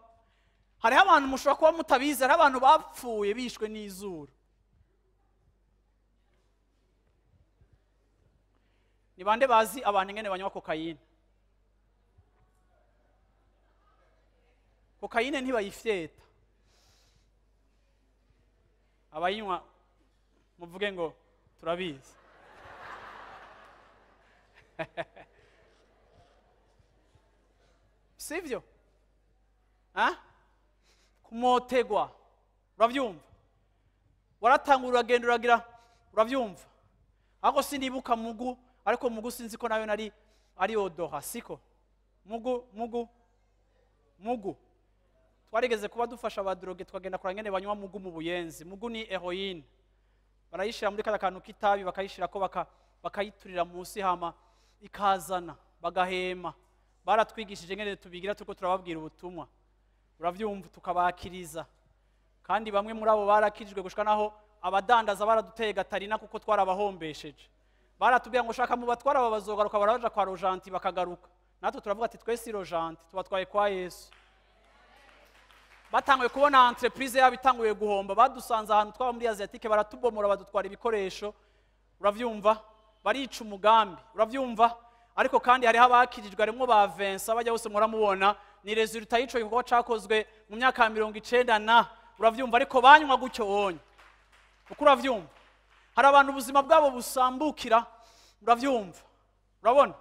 Speaker 1: Hariho abantu mushobora kuba mutabizi, hariho abantu bapfuye bishwe n'izuru. Ni bande bazi abantu ingene banywa kokayine? Kokayine ntibayifyeta. Abayinywa muvuge ngo turabizi. Sivyo? Ha? Kumotegwa, uravyumva? Waratangura uragenda uragira, uravyumva? Ako sinibuka mugu, ariko mugu sinzi ko nayo nari ari odoha, siko? Mugu, mugu, mugu. Twarigeze kuba dufasha abadroge, twagenda kora ngene banywa mugu mu Buyenzi. Mugu ni heroine. Barayishira muri kada kantu kitabi, bakayishira ko bakayiturira munsi hama ikazana, bagahema. Baratwigishije ngene tubigira tuko turababwira ubutumwa. Uravyumva, tukabakiriza. Kandi bamwe muri abo barakijwe gushika naho abadandaza baraduteye gatarina kuko twarabahombesheje. Baratubwiye ngo shaka mu batwara babazogaruka, baraja kwa Rojanti bakagaruka. Natwe turavuga ati twese Rojanti tubatwaye kwa Yesu. Batanguye kubona entreprise yabo itanguye guhomba, badusanze ahantu twaba muri Asiatique, baratubomora, badutwara ibikoresho. Uravyumva? Barica umugambi. Uravyumva? Ariko kandi hariho abakirijwe, harimo ba Vincent bajya bose muramubona, ni resultat y'ico gikorwa cakozwe mu myaka ya 90 na, uravyumva? Ariko banywa gutyo wonye. Uko uravyumva? Hari abantu ubuzima bwabo busambukira, uravyumva? Urabona?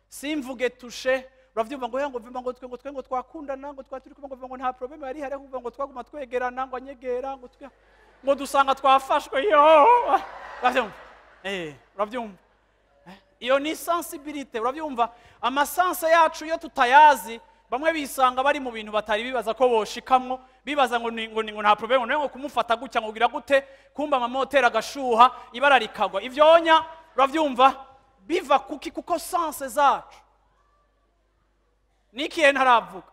Speaker 1: Simvuge touche, uravyumva ngo ngo vimba ngo twe ngo twe ngo twakundana, ngo twaturi kumwe, ngo ngo nta problème yari hari, ngo twaguma twegerana, ngo anyegera, ngo twe ngo dusanga twafashwe yo. Uravyumva? Uravyumva? Iyo ni sensibilité, uravyumva? Amasanse yacu iyo tutayazi, bamwe bisanga bari mu bintu batari bibaza ko boshikamwo, bibaza ngo ni ngo nta problème, ngo kumufata gutya ngo ugira gute, kumba amamotera agashuha, ibara rikagwa. Ivyonya, uravyumva? Biva kuki? Kuko sense zacu. Nikiye ntaravuga.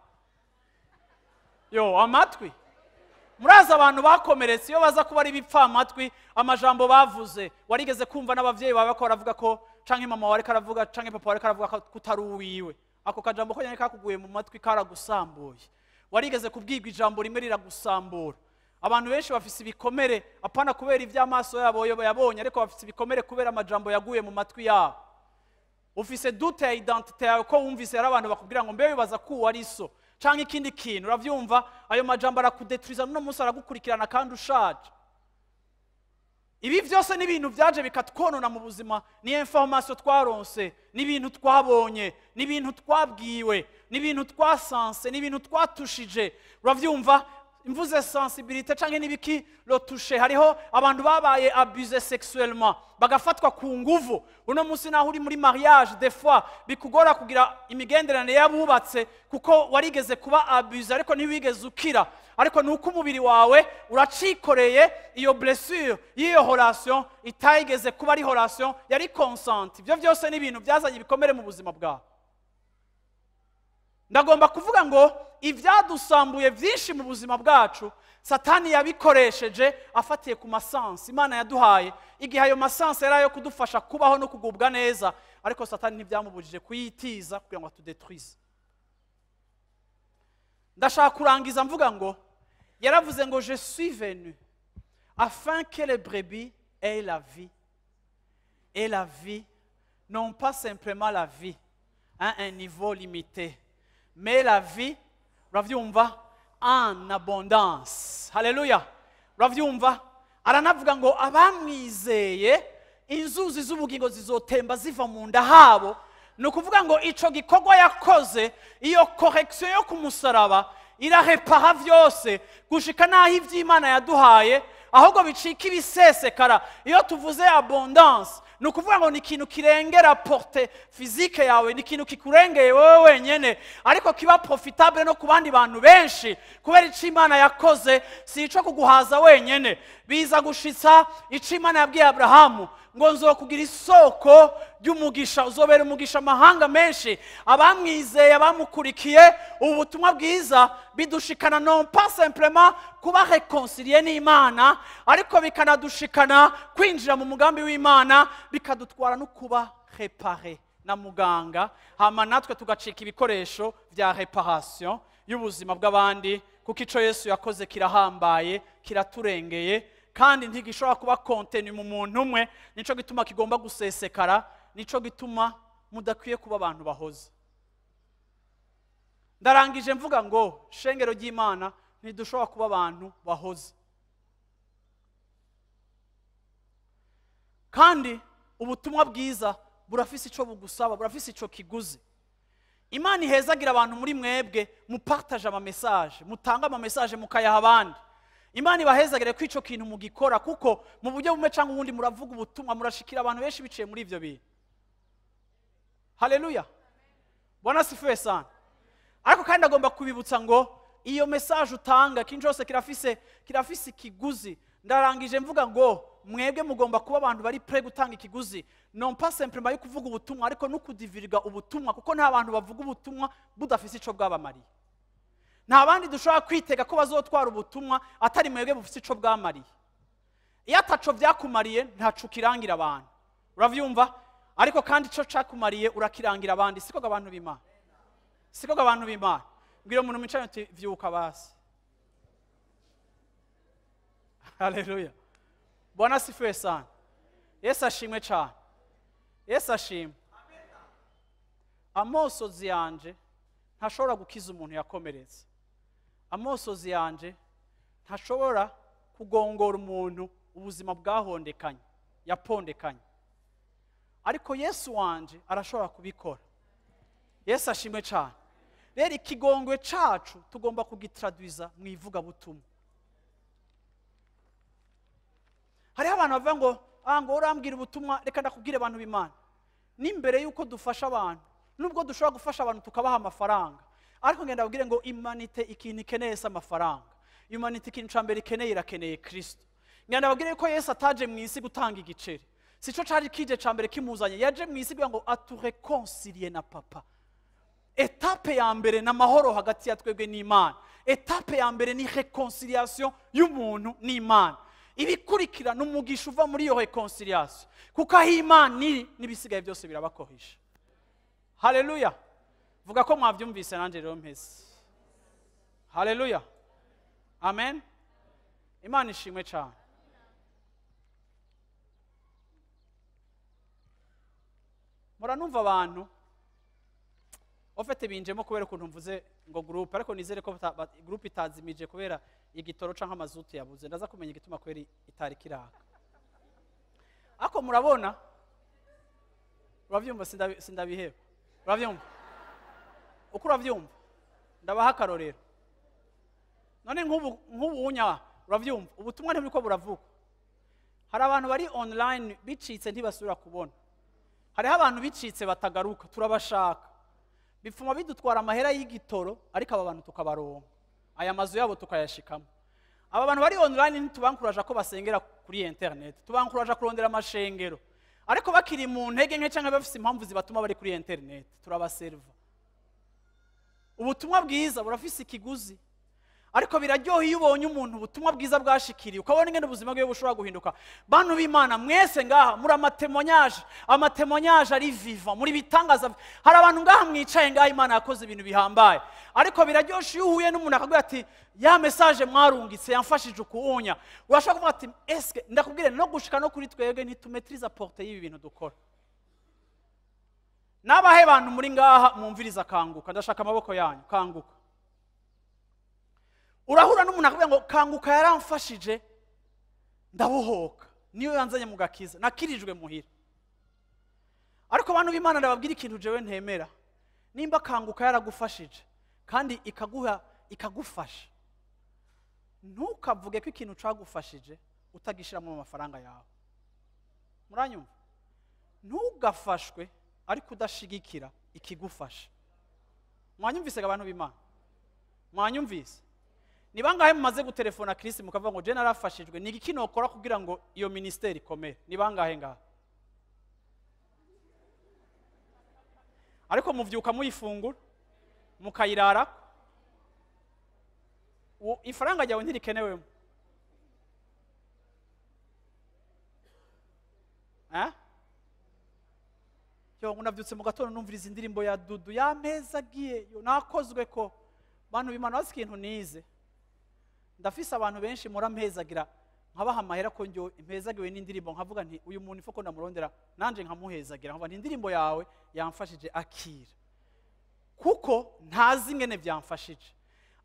Speaker 1: Yo, amatwi. Muraza abantu bakomeretse iyo baza kuba ari ibipfamatwi, amajambo bavuze, warigeze kumva n'abavyeyi bawe ko baravuga ko canke mama wawe karavuga canke papa wawe karavuga ko kutari uwiwe. Ako kajambo ko nyene kakuguye mu matwi karagusambuye. Warigeze kubwirwa ijambo rimwe riragusambura. Abantu benshi bafise ibikomere apana kubera ivy'amaso yabo yabonye, ariko bafise ibikomere kubera amajambo yaguye mu matwi yabo. Ufise doute ya identité yawe ko wumvise ari abantu bakubwira ngo mbe bibaza ko uwo ari so canke ikindi kintu, uravyumva? Ayo majambo arakudetruiza, no munsi aragukurikirana kandi ushaje. Ibi vyose ni ibintu vyaje bikatwonona mu buzima, ni information twaronse, ni ibintu twabonye, ni ibintu twabwiwe, ni ibintu twasanse, ni ibintu twatushije. Uravyumva? Mvuze sensibilité canke nibiki lo toucher, hariho abantu babaye abusé sexuellement, bagafatwa ku nguvu. Uno munsi naho uri muri mariage, des fois bikugora kugira imigenderanire y'abubatse kuko warigeze kuba abusé ariko ntiwigeze ukira. Ariko nuko umubiri wawe uracikoreye iyo blessure y'iyo relation itayigeze kuba ari relation yari consent. Ibyo byose ni ibintu byazanye ibikomere mu buzima bwawe. Ndagomba kuvuga ngo ibyadusambuye byinshi mu buzima bwacu Satani yabikoresheje afatiye ku masansi Imana yaduhaye, igihe ayo masansi yari ayo kudufasha kubaho no kugubwa neza, ariko Satani ntibyamubujije kuyitiza kugira ngo atudetruise. Ndashaka kurangiza mvuga ngo yaravuze ngo je suis venu afin que les brebis aient la vie, et la vie, non pas simplement la vie à un niveau limité, mais la vie, uravyumva, en abondance. Haleluya. Uravyumva? Aranavuga ngo abamwizeye inzuzi z'ubugingo zizotemba ziva mu nda habo. Ni ukuvuga ngo ico gikorwa yakoze, iyo correction yo ku musaraba irarepara vyose gushika n'aho ivy'Imana yaduhaye ahubwo bicika ibisesekara. Iyo tuvuze abondance, ni ukuvuga ngo ni ikintu kirengera portée physique yawe, ni ikintu kikurengeye wowe wenyene, ariko kiba profitable no ku bandi bantu benshi, kubera ico Imana yakoze si ico kuguhaza wenyene. Biza gushitsa ico Imana yabwiye Abrahamu ngo nzokugira isoko ry'umugisha, uzobera umugisha amahanga menshi. Abamwizeye, abamukurikiye, ubu butumwa bwiza bidushikana non pas simplement kuba réconcilié n'Imana, ariko bikanadushikana kwinjira mu mugambi w'Imana, bikadutwara no kuba réparé na muganga, hama natwe tugacika ibikoresho vya réparation y'ubuzima bw'abandi, kuko ico Yesu yakoze kirahambaye, kiraturengeye, kandi ntigishobora kuba contenu mu muntu umwe. Nico gituma kigomba gusesekara, nico gituma mudakwiye kuba abantu bahoze. Ndarangije mvuga ngo shengero ry'Imana, ntidushobora kuba abantu bahoze. Kandi ubutumwa bwiza burafise ico bugusaba, burafise ico kiguzi. Imana ihezagira abantu muri mwebwe mupartage ama message, mutanga ama message mukayaha abandi. Imana ibahezagire ko ico kintu mugikora, kuko mu buryo bumwe cyangwa ubundi muravuga ubutumwa, murashikira abantu benshi biciye muri ivyo bintu. Haleluya, Bwana sifiwe sana. Ariko kandi agomba kubibutsa ngo iyo message utanga, ikintu cyose kirafise ikiguzi. Ndarangije mvuga ngo mwebwe mugomba kuba abantu bari prêt gutanga ikiguzi, non pas simplement yo kuvuga ubutumwa, ariko no kudivirga ubutumwa, kuko nta bantu bavuga ubutumwa budafise ico bwabamariye. Nta bandi dushobora kwitega ko bazotwara ubutumwa atari mwebwe bufise ico bwamariye. Iyo ataco vyakumariye, ntaco ukirangira abantu, uravyumva? Ariko kandi ico cakumariye urakirangira abandi. Siko abantu b'Imana? Siko abantu b'Imana? Mbwira umuntu mwicaranye uti vyuka basi. Haleluya, Bwana sifiwe sana. Yesu ashimwe cyane, Yesu ashimwe. Amosozi yanje ntashobora gukiza umuntu yakomeretse, amosozi yanje ntashobora kugongora umuntu ubuzima bwahondekanye, yapondekanye, ariko Yesu wanje arashobora kubikora. Yesu ashimwe cyane. Rero ikigongwe cacu tugomba kugitraduiza mu ivugabutumwa. Hariho abantu bavuga ngo ngo urambwira ubutumwa. Reka ndakubwire, abantu b'Imana, n'imbere y'uko dufasha abantu, nubwo dushobora gufasha abantu tukabaha amafaranga, ariko ngenda babwire ngo humanité ikintu ikeneye si amafaranga. Humanité ikintu cya mbere ikeneye, irakeneye Kristo. Ngenda babwire ko Yesu ataje mu isi gutanga igiceri, sico cari kije ca mbere kimuzanye. Yaje mu isi kugira ngo aturéconcilie na Papa. Étape ya mbere ni amahoro hagati ya twebwe n'Imana. Étape ya mbere ni réconciliation y'umuntu n'Imana. Ibikurikira ni umugisha uva muri iyo réconciliation, kuko aho Imana iri, n'ibisigaye byose birabakohisha. Haleluya! Vuga ko mwabyumvise, nanjye rero mpeze. Haleluya, amen. Imana ishimwe cyane. Muranumva abantu ofete binjemo kubera ukuntu mvuze ngo groupe, ariko nizere ko groupe itazimije kubera igitoro canke amazutu yabuze. Ndaza kumenya igituma kweri itari kiraka. Ariko murabona, uravyumva, sindabiheba. Uravyumva uko uravyumva? Ndabaha akarorero. None nk'ubu unya, uravyumva, ubutumwa ntiburiko buravuga. Hari abantu bari online bicitse, ntibasubira kubona. Hariho abantu bicitse batagaruka, turabashaka. Bipfuma bidutwara amahera y'igitoro, ariko aba bantu tukabaronka, aya mazu yabo tukayashikamo. Aba bantu bari online ntitubankuraje ko basengera kuri internet, tubankuraje kurondera amashengero, ariko bakiri mu ntege nke cyangwa bafise impamvu zibatuma bari kuri internet, turabaserva. Ubutumwa bwiza burafise ikiguzi, ariko biraryoha iyo ubonye umuntu ubutumwa bwiza bwashikiriye, ukabona ingene ubuzima bwiwe bushobora guhinduka. Bantu b'Imana, mwese ngaha muri amatémoignage, amatémoignage ari vivant, muri bitangaza. Hari abantu ngaha mwicaye ngaha Imana yakoze ibintu bihambaye, ariko biraryoshe iyo uhuye n'umuntu akabwira ati ya message mwarungitse yamfashije ukuwunya. Urashobora kuvuga ati eske ndakubwire, no gushika no kuri twebwe ntitumaîtrise portée y'ibi bintu dukora. N'abahe bantu muri ngaha mwumviriza Kanguka? Ndashaka amaboko yanyu. Kanguka, urahura n'umuntu akubwira ngo Kanguka yaramfashije ndabohoka, niyo yanzanye mu gakiza, nakirijwe muhira. Ariko abantu b'Imana ndababwira ikintu jewe ntemera. Nimba Kanguka yaragufashije kandi ikaguha ikagufasha, ntukavuge ko ikintu cagufashije utagishiramo amafaranga yawe. Muranyumva? Ntugafashwe ariko udashigikira ikigufasha. Mwanyumvise abantu b'Imana? Mwanyumvise? Ni bangahe mumaze gutelefona Chris mukavuga ngo je narafashijwe, ni iki nokora kugira ngo iyo ministeri ikomere? Ni bangahe ngaha? Ariko muvyuka muyifungura mukayirara, ifaranga ryawe ntirikenewemo. Yo navyutse mu gatondo numviriza indirimbo ya Dudu yampezagiye, yo nakozwe ko bantu b'Imana bazi ikintu nize. Ndafise abantu benshi murampezagira nkabaha amahera ko njyo impezagiwe n'indirimbo, nkavuga nti uyu muntu ifoko ndamurondera nanje nkamuhezagira, nkavuga nti indirimbo yawe yamfashije akira, kuko ntazi ingene byamfashije.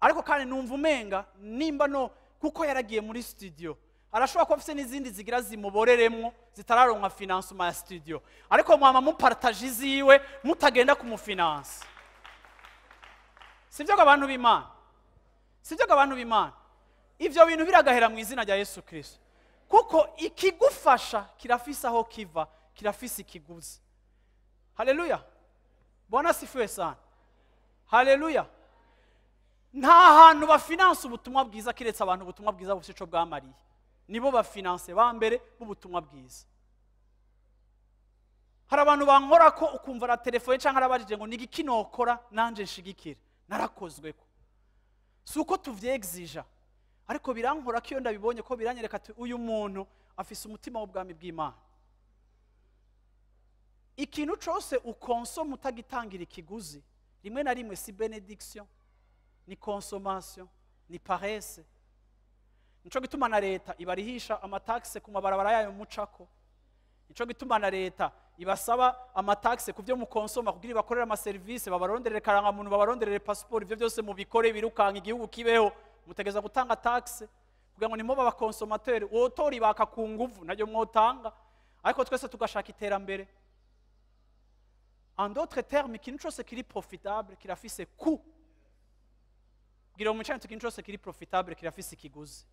Speaker 1: Ariko kandi numva umenga nimba no kuko yaragiye muri studio, arashobora kuba afise n'izindi zigira zimuboreremwo zitararonka financement ya studio, ariko mwama mupartage iziwe mutagenda kumufinance. Sivyo abantu b'Imana? Sivyo abantu b'Imana? Ivyo bintu biragahera mu izina rya Yesu Kristo, kuko ikigufasha kirafise aho kiva, kirafise ikiguzi. Haleluya, Bwana sifiwe sana. Haleluya. Nta hantu bafinance ubutumwa bwiza kiretse abantu ubutumwa bwiza bufise ico bwamariye. Nibo bafinance ba mbere b'ubutumwa bwiza. Hari abantu bankora ko ukumva na telefone canke arabajije ngo nigi kinokora nanje nshigikira, narakozweko. Si uko tuvyexija, ariko birankora ko iyo ndabibonye ko biranyereka ati uyu muntu afise umutima w'ubwami bw'Imana. Ikintu cose ukonsoma utagitangira ikiguzi, rimwe na rimwe si benediction, ni consommation, ni paresse. Nico gituma na leta ibarihisha amataxe ku mabarabara yayo mucako. Nico gituma na leta ibasaba amataxe ku byo mukonsoma kugira ibakorera ama service, babaronderere karanga muntu, babaronderere passport, ivyo byose mubikore birukanka igihugu kibeho. Mutegeza gutanga taxe kugira ngo nimoba abakonsomateur, wotori baka ku nguvu naryo mwotanga, ariko twese tugashaka iterambere. En d'autres termes, ikintu cyose kiri profitable kirafise coût. Bwira umucana ikintu cyose kiri profitable kirafise ikiguzi.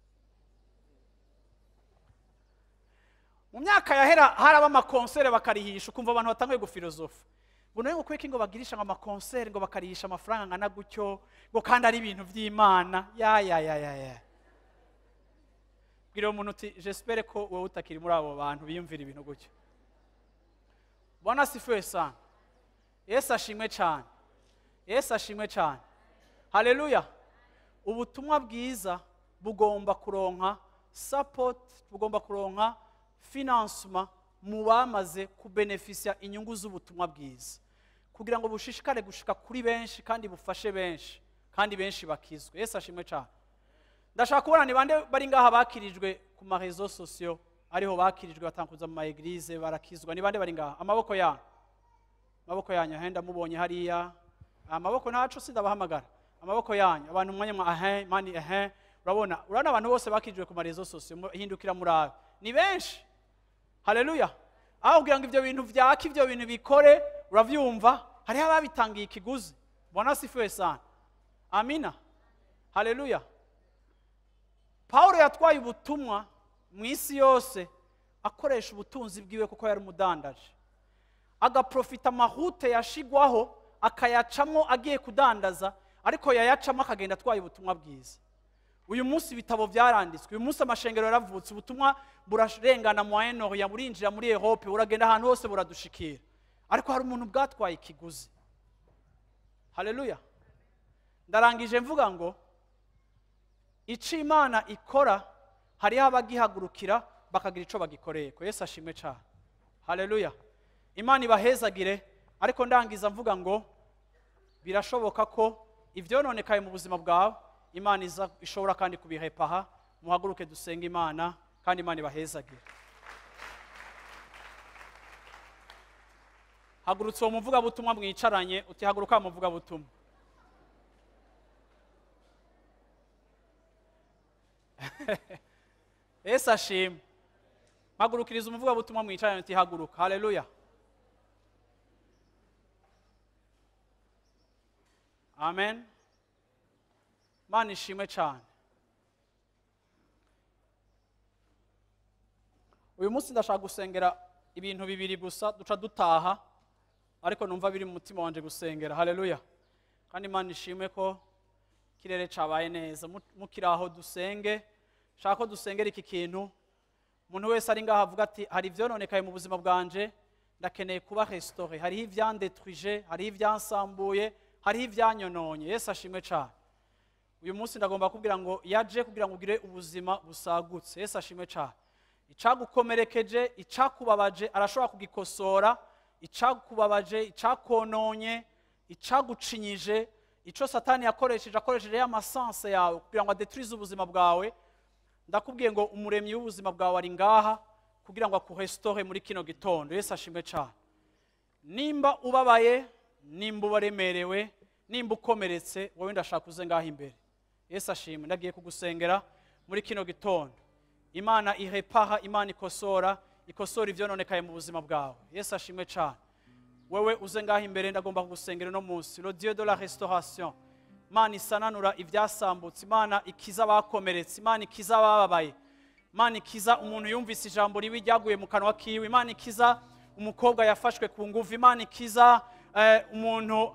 Speaker 1: Mu myaka yahera haraba amakonsere bakarihisha, ukumva abantu batanguye gufilosofa ngo nayo kweki ngo bagirisha ngo amakonsere ngo bakarihisha amafaranga angana gutyo, ngo kandi ari ibintu by'Imana. Ya ya ya ya ya. Bwira umuntu uti j'espère ko wowe utakiri muri abo bantu biyumvira ibintu gutyo. Bwana sifiwe sana. Yesu ashimwe cyane. Yesu ashimwe cyane. Haleluya. Ubutumwa bwiza bugomba kuronka support, bugomba kuronka financement mu bamaze kubenefisia inyungu z'ubutumwa bwiza, kugira ngo bushishikare gushika kuri benshi kandi bufashe benshi kandi benshi bakizwe. Yesu ashimwe cyane. Ndashaka kubona ni bande bari ngaha bakirijwe ku ma réseaux sociaux, ariho bakirijwe batankuza mu ma église barakizwa. Ni bande bari ngaha? Amaboko yanyu, amaboko yanyu ahenda mubonye hariya amaboko ntaco sindabahamagara. Amaboko yanyu abantu mwanya mwa ahe mani ahe, urabona urabona abantu bose bakirijwe ku ma réseaux sociaux, hindukira murabe ni benshi. Haleluya. Aho kugira ngo ivyo bintu vyaka, ivyo bintu bikore, uravyumva hariho ababitangiye ikiguzi. Bwana sifiwe sana. Amina. Haleluya. Paulo yatwaye ubutumwa mu isi yose akoresha ubutunzi bwiwe kuko yari umudandaje, agaprofita amahute yashigwaho akayacamwo agiye kudandaza, ariko yayacamo akagenda atwaye ubutumwa bwiza. Uyu munsi ibitabo byaranditswe, uyu munsi amashengero yaravutse, ubutumwa burarengana Moyen-Orient, burinjira muri Europe, buragenda ahantu hose buradushikira, ariko hari umuntu bwatwaye ikiguzi. Haleluya. Ndarangije mvuga ngo ico Imana ikora hariho abagihagurukira bakagira ico bagikoreye. Ko Yesu ashimwe cyane. Haleluya. Imana ibahezagire. Ariko ndangiza mvuga ngo birashoboka ko ivyononekaye mu buzima bwawe Imana ishobora kandi kubirepaha. Muhaguruke dusenge Imana kandi Imana ibahezagire. Hagurutse uwo muvuga butumwa mwicaranye, uti haguruka muvuga butumwa. Yesu ashimwe. Hagurukiriza umuvuga butumwa mwicaranye, uti haguruka. Haleluya. Amen. Imana ishimwe cyane. Uyu munsi ndashaka gusengera ibintu bibiri gusa, duca dutaha, ariko numva biri mu mutima wanje gusengera. Haleluya. Kandi Imana ishimwe ko kirere cabaye neza. Mukiri aho dusenge, shaka ko dusengera iki kintu. Umuntu wese ari ngaha avuga ati hari ivyononekaye mu buzima bwanje, ndakeneye kuba restauré. Hariho ivyandetruije, hariho ivyansambuye, hariho ivyanyononye. Yesu ashimwe cyane. Uyu munsi ndagomba kubwira ngo yaje kugira ngo ugire ubuzima busagutse. Yesu ashimwe cyane. Icagukomerekeje, icakubabaje arashobora kugikosora. Icakubabaje, icakononye, icagucinyije, ico Satani yakoresheje, akoresheje ya masanse yawe kugira ngo adetruise ubuzima bwawe. Ndakubwiye ngo umuremyi w'ubuzima bwawe ari ngaha kugira ngo akurestore muri kino gitondo. Yesu ashimwe cyane. Nimba ubabaye, nimba ubaremerewe, nimba ukomeretse, wowe ndashaka uze ngaha imbere. Yesu ashimwe. Ndagiye kugusengera muri kino gitondo. Imana irepara, Imana ikosora, ikosora ivyononekaye mu buzima bwawe. Yesu ashimwe cyane. Wewe uze ngaha imbere, ndagomba kugusengera no munsi. Le Dieu de la restauration. Imana isananura ivyasambutse, Imana ikiza abakomeretse, Imana ikiza abababaye, Imana ikiza umuntu yumvise ijambo ribi ryaguye mu kanwa kiwe, Imana ikiza umukobwa yafashwe ku nguvu, Imana ikiza umuntu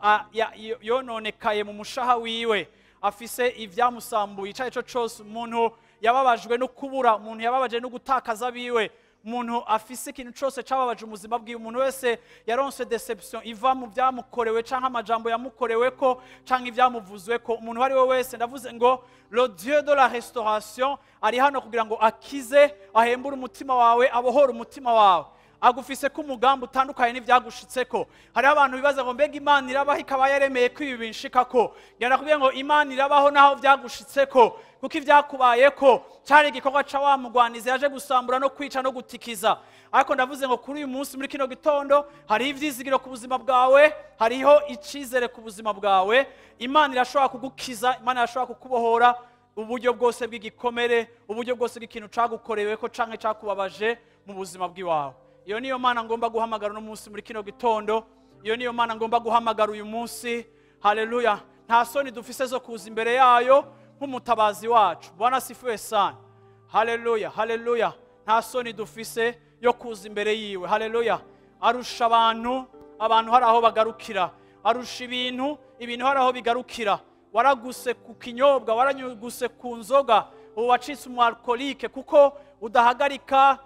Speaker 1: yononekaye mu mushaha wiwe, afise ivyamusambuye, ico arico cose, umuntu yababajwe no kubura, umuntu yababaje no gutakaza biwe, umuntu afise ikintu cose cababaje ubuzima bwiwe, umuntu wese yaronse deception iva mu byamukorewe canke amajambo yamukoreweko canke ivyamuvuzweko, umuntu ari we wese, ndavuze ngo le Dieu de la restauration ari hano kugira ngo akize, ahembure umutima wawe, abohore umutima wawe. Agufise ko umugambi utandukanye n'ivyagushitseko. Hariho abantu bibaza ngo mbega Imana irabaho ikaba yaremeye ko ibi binshikako. Ngenda nakubwiye ngo Imana irabaho naho vyagushitseko, kuko ivyakubayeko cari igikorwa ca wa mugwanizi yaje gusambura no kwica no gutikiza. Ariko ndavuze ngo kuri uyu munsi muri kino gitondo hariho ivyizigiro ku buzima bwawe, hariho icizere ku buzima bwawe. Imana irashobora kugukiza, Imana irashobora kukubohora uburyo bwose bw'igikomere, uburyo bwose bw'ikintu cagukoreweko canke cakubabaje mu buzima bw'iwawe. Iyo niyo Mana ngomba guhamagara uno munsi muri kino gitondo. Iyo niyo Mana ngomba guhamagara uyu munsi. Haleluya. Nta soni dufise zo kuza imbere yayo nk'umutabazi wacu. Bwana asifiwe sana. Haleluya, haleluya. Nta soni dufise yo kuza imbere yiwe. Haleluya. Arusha abantu, abantu hari aho bagarukira. Arusha ibintu, ibintu hari aho bigarukira. Waraguse ku kinyobwa, waranyuguse ku nzoga, ubu wacitse umu alcoolique kuko udahagarika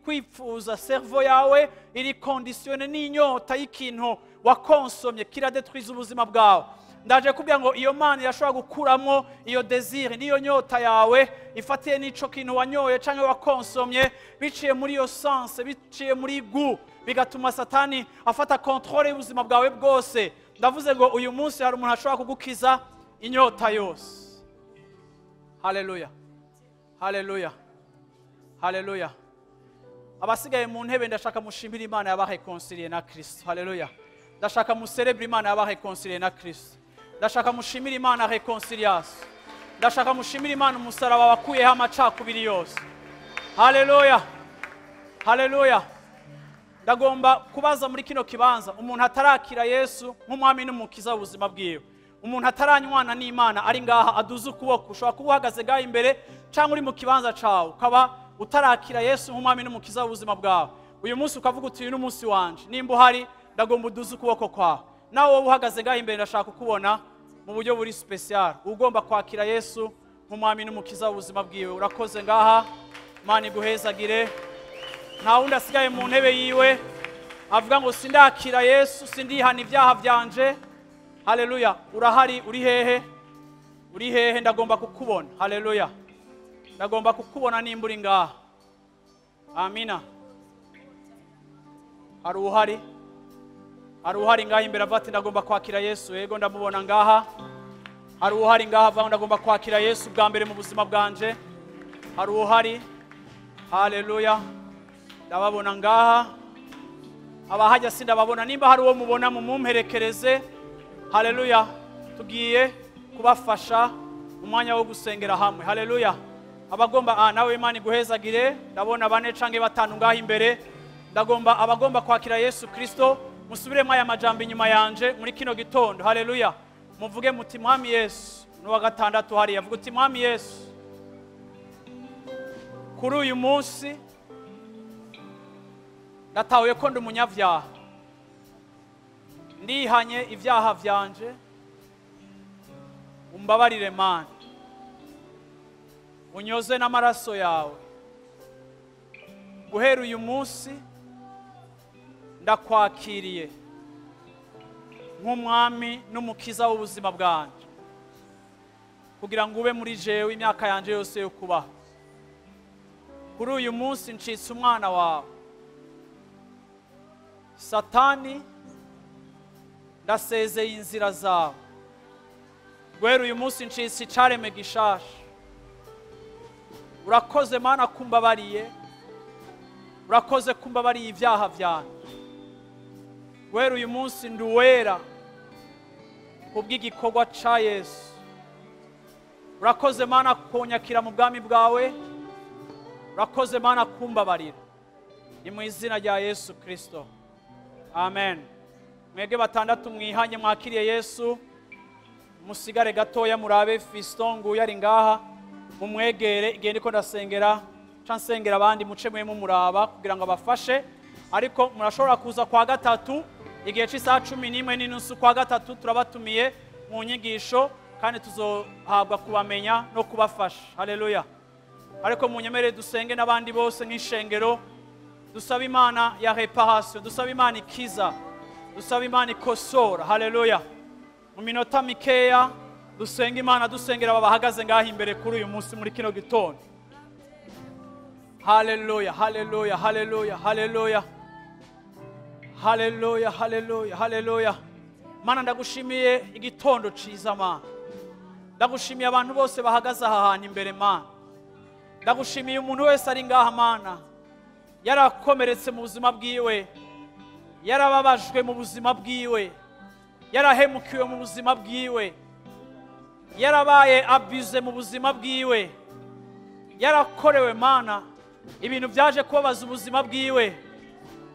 Speaker 1: kwifuza. Cerveau yawe iri conditionné n'inyota y'ikintu wakonsomye, kiradetruiza ubuzima bwawe. Ndaje kubwira ngo iyo Mana irashobora gukuramo iyo désir n'iyo nyota yawe ifatiye n'ico kintu wanyoye canke wakonsomye, biciye muri iyo sens, biciye muri goût, bigatuma Satani afata contrôle y'ubuzima bwawe bwose. Ndavuze ngo uyu munsi hari umuntu ashobora kugukiza inyota yose. Haleluya, haleluya, haleluya. Abasigaye mu ntebe ndashaka mushimire Imana yabareconciliye na Kristo. Haleluya. Ndashaka muserebure Imana yabareconciliye na Kristo. Ndashaka mushimire Imana reconciliation. Ndashaka mushimire Imana umusaraba wakuyeho amacakubiri yose. Haleluya, haleluya. Ndagomba kubaza muri kino kibanza umuntu atarakira Yesu nk'umwami n'umukiza w'ubuzima bwiwe, umuntu ataranywana n'Imana ari ngaha aduze ukuboko. Ushobora kuba uhagaze ngaha imbere cyangwa uri mu kibanza cawe ukaba utarakira Yesu nk'umwami n'umukiza w'ubuzima bwawe. Uyu munsi ukavuga uti uyu ni umunsi wanje. Nimba uhari ndagomba uduze ukuboko kwawe. Nawe wowe uhagaze ngaha imbere ndashaka kukubona mu buryo buri special, ugomba kwakira Yesu nk'umwami n'umukiza w'ubuzima bwiwe. Urakoze ngaha, Imana iguhezagire. Nta wundi asigaye mu ntebe yiwe avuga ngo sindakira Yesu, sindihana ibyaha byanje. Haleluya. Urahari, uri hehe? Uri hehe? Ndagomba kukubona. Haleluya. Ndagomba kukubona nimba uri ngaha. Amina. Hari uhari? Hari uhari ngaha imbere avuga ati ndagomba kwakira Yesu? Yego, ndamubona ngaha. Hari uhari ngaha avuga ngo ndagomba kwakira Yesu bwa mbere mu buzima bwanje? Hari uhari? Haleluya. Ndababona ngaha. Abahajya sindababona. Nimba hari uwo mubona mumumperekereze. Haleluya. Tugiye kubafasha umwanya wo gusengera hamwe. Haleluya. Abagomba nawe Imana iguhezagire. Ndabona bane canke batanu ngaha imbere. Ndagomba abagomba kwakira Yesu Kristo musubiremo aya majambo inyuma yanje muri kino gitondo. Haleluya. Muvuge muti Mwami Yesu. N'uwa gatandatu hariya avuga uti Mwami Yesu, kuri uyu munsi ndatahuye ko ndi umunyabyaha, ndihanye ibyaha byanje, umbabarire Mana, unyoze n'amaraso yawe. Guhera uyu munsi ndakwakiriye nk'umwami n'umukiza w'ubuzima bwanjye, kugira ngo ube muri jewe imyaka yanje yose yo kubaho. Kuri uyu munsi ncitse umwana wawe. Satani, ndasezeye inzira zawe. Guhera uyu munsi ncitse icareme gishasha. Urakoze Mana kumbabariye, urakoze kumbabariye ibyaha byanjye. Guhera uyu munsi ndi uwera kubw'igikorwa ca Yesu. Urakoze Mana kunyakira mu bwami bwawe, urakoze Mana kumbabarira. Ni mu izina rya Yesu Kristo, amen. Mwebwe batandatu mwihanye mwakiriye Yesu, musigare gatoya murabe Fiston nguyu ari ngaha, mumwegere igihe ndiko ndasengera ca nsengera abandi, muce mwe mumuraba kugira ngo abafashe. Ariko murashobora kuza kwa gatatu igihe c'isaha 11:30 kwa gatatu, turabatumiye mu nyigisho kandi tuzohabwa kubamenya no kubafasha. Haleluya. Ariko munyemere dusenge n'abandi bose nk'ishengero, dusaba Imana ya reparation, dusaba Imana ikiza, dusaba Imana ikosora. Haleluya. Mu minota mikeya dusenge Imana, dusengera aba bahagaze ngaha imbere kuri uyu munsi muri kino gitondo. Haleluya, haleluya, haleluya, haleluya, haleluya, haleluya, haleluya. Mana, ndagushimiye igitondo ciza Mana. Ndagushimiye abantu bose bahagaze aha hantu imbere Mana. Ndagushimiye umuntu wese ari ngaha Mana, yarakomeretse mu buzima bwiwe, yarababajwe mu buzima bwiwe, yarahemukiwe mu buzima bwiwe, yarabaye abuse mu buzima bwiwe, yarakorewe Mana ibintu byaje kubabaza ubuzima bwiwe,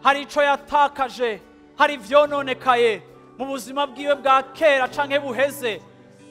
Speaker 1: hari ico yatakaje, hari ivyononekaye mu buzima bwiwe bwa kera canke buheze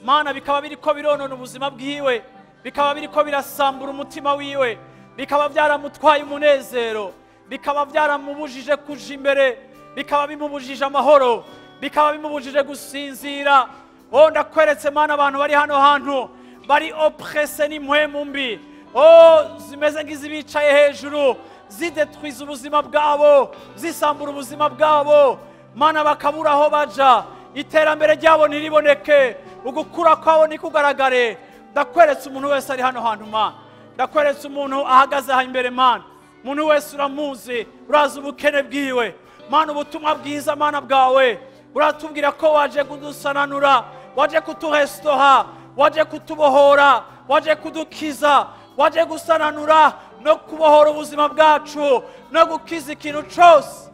Speaker 1: Mana, bikaba biriko bironona ubuzima bwiwe, bikaba biriko birasambura umutima wiwe, bikaba byaramutwaye umunezero, bikaba byaramubujije kuja imbere, bikaba bimubujije amahoro, bikaba bimubujije gusinzira. Oh, ndakweretse Mana abantu bari hano hantu bari oppressé n'impwemu mbi, oh, zimeze nk'izibicaye hejuru, zidetwiza ubuzima bwabo, zisambura ubuzima bwabo Mana, bakabura aho baja, iterambere ryabo ntiriboneke, ugukura kwabo ntikugaragare. Ndakweretse umuntu wese ari hano hantu Mana, ndakweretse umuntu ahagaze aha imbere Mana, umuntu wese uramuzi, urazi ubukene bwiwe Mana. Ubutumwa bwiza Mana bwawe uratubwira ko waje kudusananura, waje kuturestoha, waje kutubohora, waje kudukiza, waje gusananura no kubohora ubuzima bwacu no gukiza ikintu cose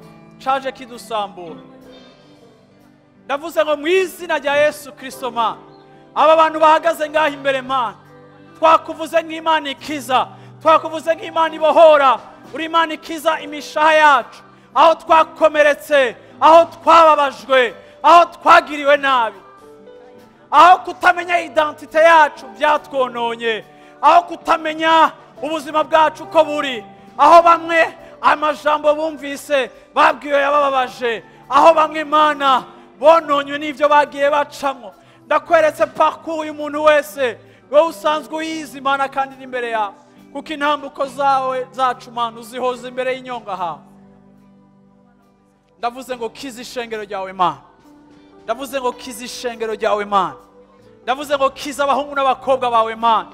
Speaker 1: caje kidusambura. Ndavuze ngo mu izina rya Yesu Kristo Mana, aba bantu bahagaze ngaha imbere Mana, twakuvuze nk'Imana ikiza, twakuvuze nk'Imana ibohora, uri Imana ikiza imishaha yacu, aho twakomeretse, aho twababajwe, aho twagiriwe nabi, aho kutamenya identite yacu byatwononye, aho kutamenya ubuzima bwacu uko buri, aho bamwe amajambo bumvise babwiwe yabababaje, aho bamwe Mana bononywe n'ivyo bagiye bacamwo. Ndakweretse parcours y'umuntu wese, wowe usanzwe uyizi Mana kandi iri imbere yawe, kuko intambuko zawe zacu Mana uzihoza imbere y'inyonga hawe. Ndavuze ngo kiza ishengero ryawe Mana, ndavuze ngo kiza ishengero ryawe Mana, ndavuze ngo kiza abahungu n'abakobwa bawe Mana,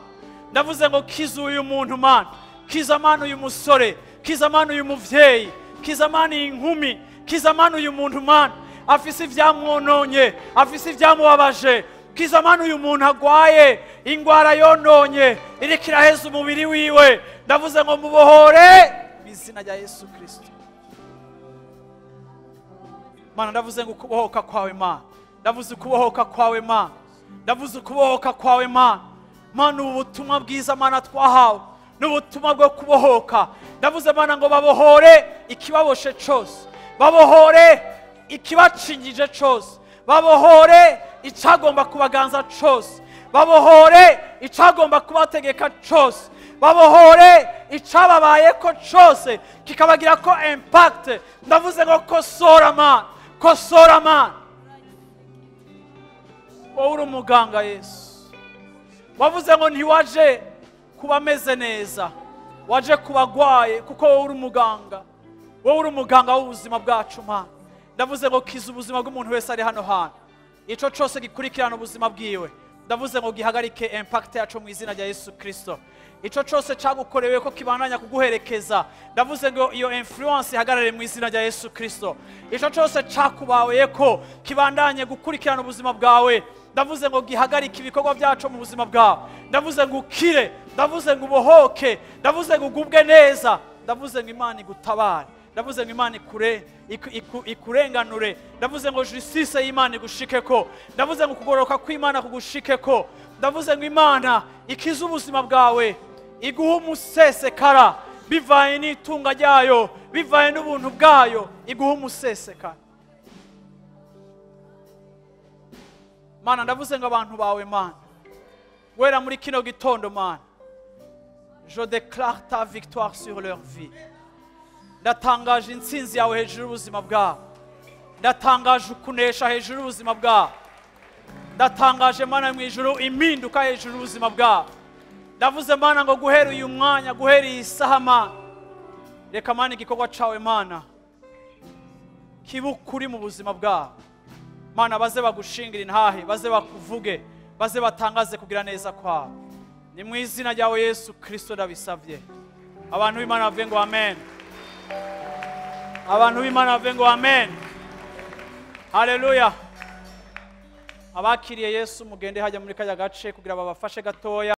Speaker 1: ndavuze ngo kiza uyu muntu Mana, kiza Mana uyu musore, kiza Mana uyu muvyeyi, kiza Mana iyi nkumi, kiza Mana uyu muntu Mana afise ivyamwononye, afise ivyamubabaje, kiza Mana uyu muntu agwaye ingwara yononye iriko iraheza umubiri wiwe. Ndavuze ngo mubohore mu izina rya Yesu Kristo Mana. Ndavuze ngo ukubohoka kwawe Mana, ndavuze ukubohoka kwawe Mana, ndavuze ukubohoka kwawe Mana. Mana, ubu butumwa bwiza Mana twahawe n'ubutumwa bwo kubohoka. Ndavuze Mana ngo babohore ikibaboshe cose, babohore ikibacingije cose, babohore icagomba kubaganza cose, babohore icagomba kubategeka cose, babohore icababayeko cose kikabagira ko impact. Ndavuze ngo kosora Mana, kosora Mana. Wowe uri umuganga Yesu, wavuze ngo ntiwaje kuba ameze neza, waje kubagwaye, kuko wowe uri umuganga, wowe uri umuganga w'ubuzima bwacu Mana. Ndavuze ngo kiza ubuzima bw'umuntu wese ari hano hantu, ico cose gikurikirana ubuzima bwiwe, ndavuze ngo gihagarike impact yacu mu izina rya Yesu Kristo. Ico cose cagukorewe ko kibandanya kuguherekeza, ndavuze ngo iyo influence ihagarare mu izina rya Yesu Kristo. Ico cose cakubaye ko kibandanye gukurikirana ubuzima bwawe, ndavuze ngo gihagarike ibikorwa byacu mu buzima bwawe. Ndavuze ngo ukire, ndavuze ngo ubohoke, ndavuze ngo ugubwe neza, ndavuze ngo Imana igutabare, ndavuze ngo Imana ikurenganure, ndavuze ngo justice y'Imana igushikeko, ndavuze ngo kugororoka kw'Imana kugushikeko, ndavuze ngo Imana ikize ubuzima bwawe, iguhe umusesekara bivaye n'itunga ryayo, bivaye n'ubuntu bwayo, iguhe umusesekara. Mana, ndavuze ngo abantu bawe Mana, wera muri kino gitondo Mana, je déclare ta victoire sur leur vie. Ndatangaje intsinzi yawe hejuru y'ubuzima bwabo, ndatangaje ukunesha hejuru y'ubuzima bwabo, ndatangaje Mana mu ijuru impinduka hejuru y'ubuzima bwabo. Ndavuze Mana ngo guhera uyu mwanya, guhera iyi saha Mana, reka Mana igikorwa cawe Mana kibe ukuri mu buzima bwabo. Mana, baze bagushingira intahe, baze bakuvuge, baze batangaze kugira neza kwawe. Ni mu izina ryawe Yesu Kristo ndabisavye. Abantu b'Imana bavuge ngo amen. Abantu b'Imana bavuge ngo amen. Haleluya. Abakiriye Yesu mugende hajya muri kajya gace kugira babafashe gatoya.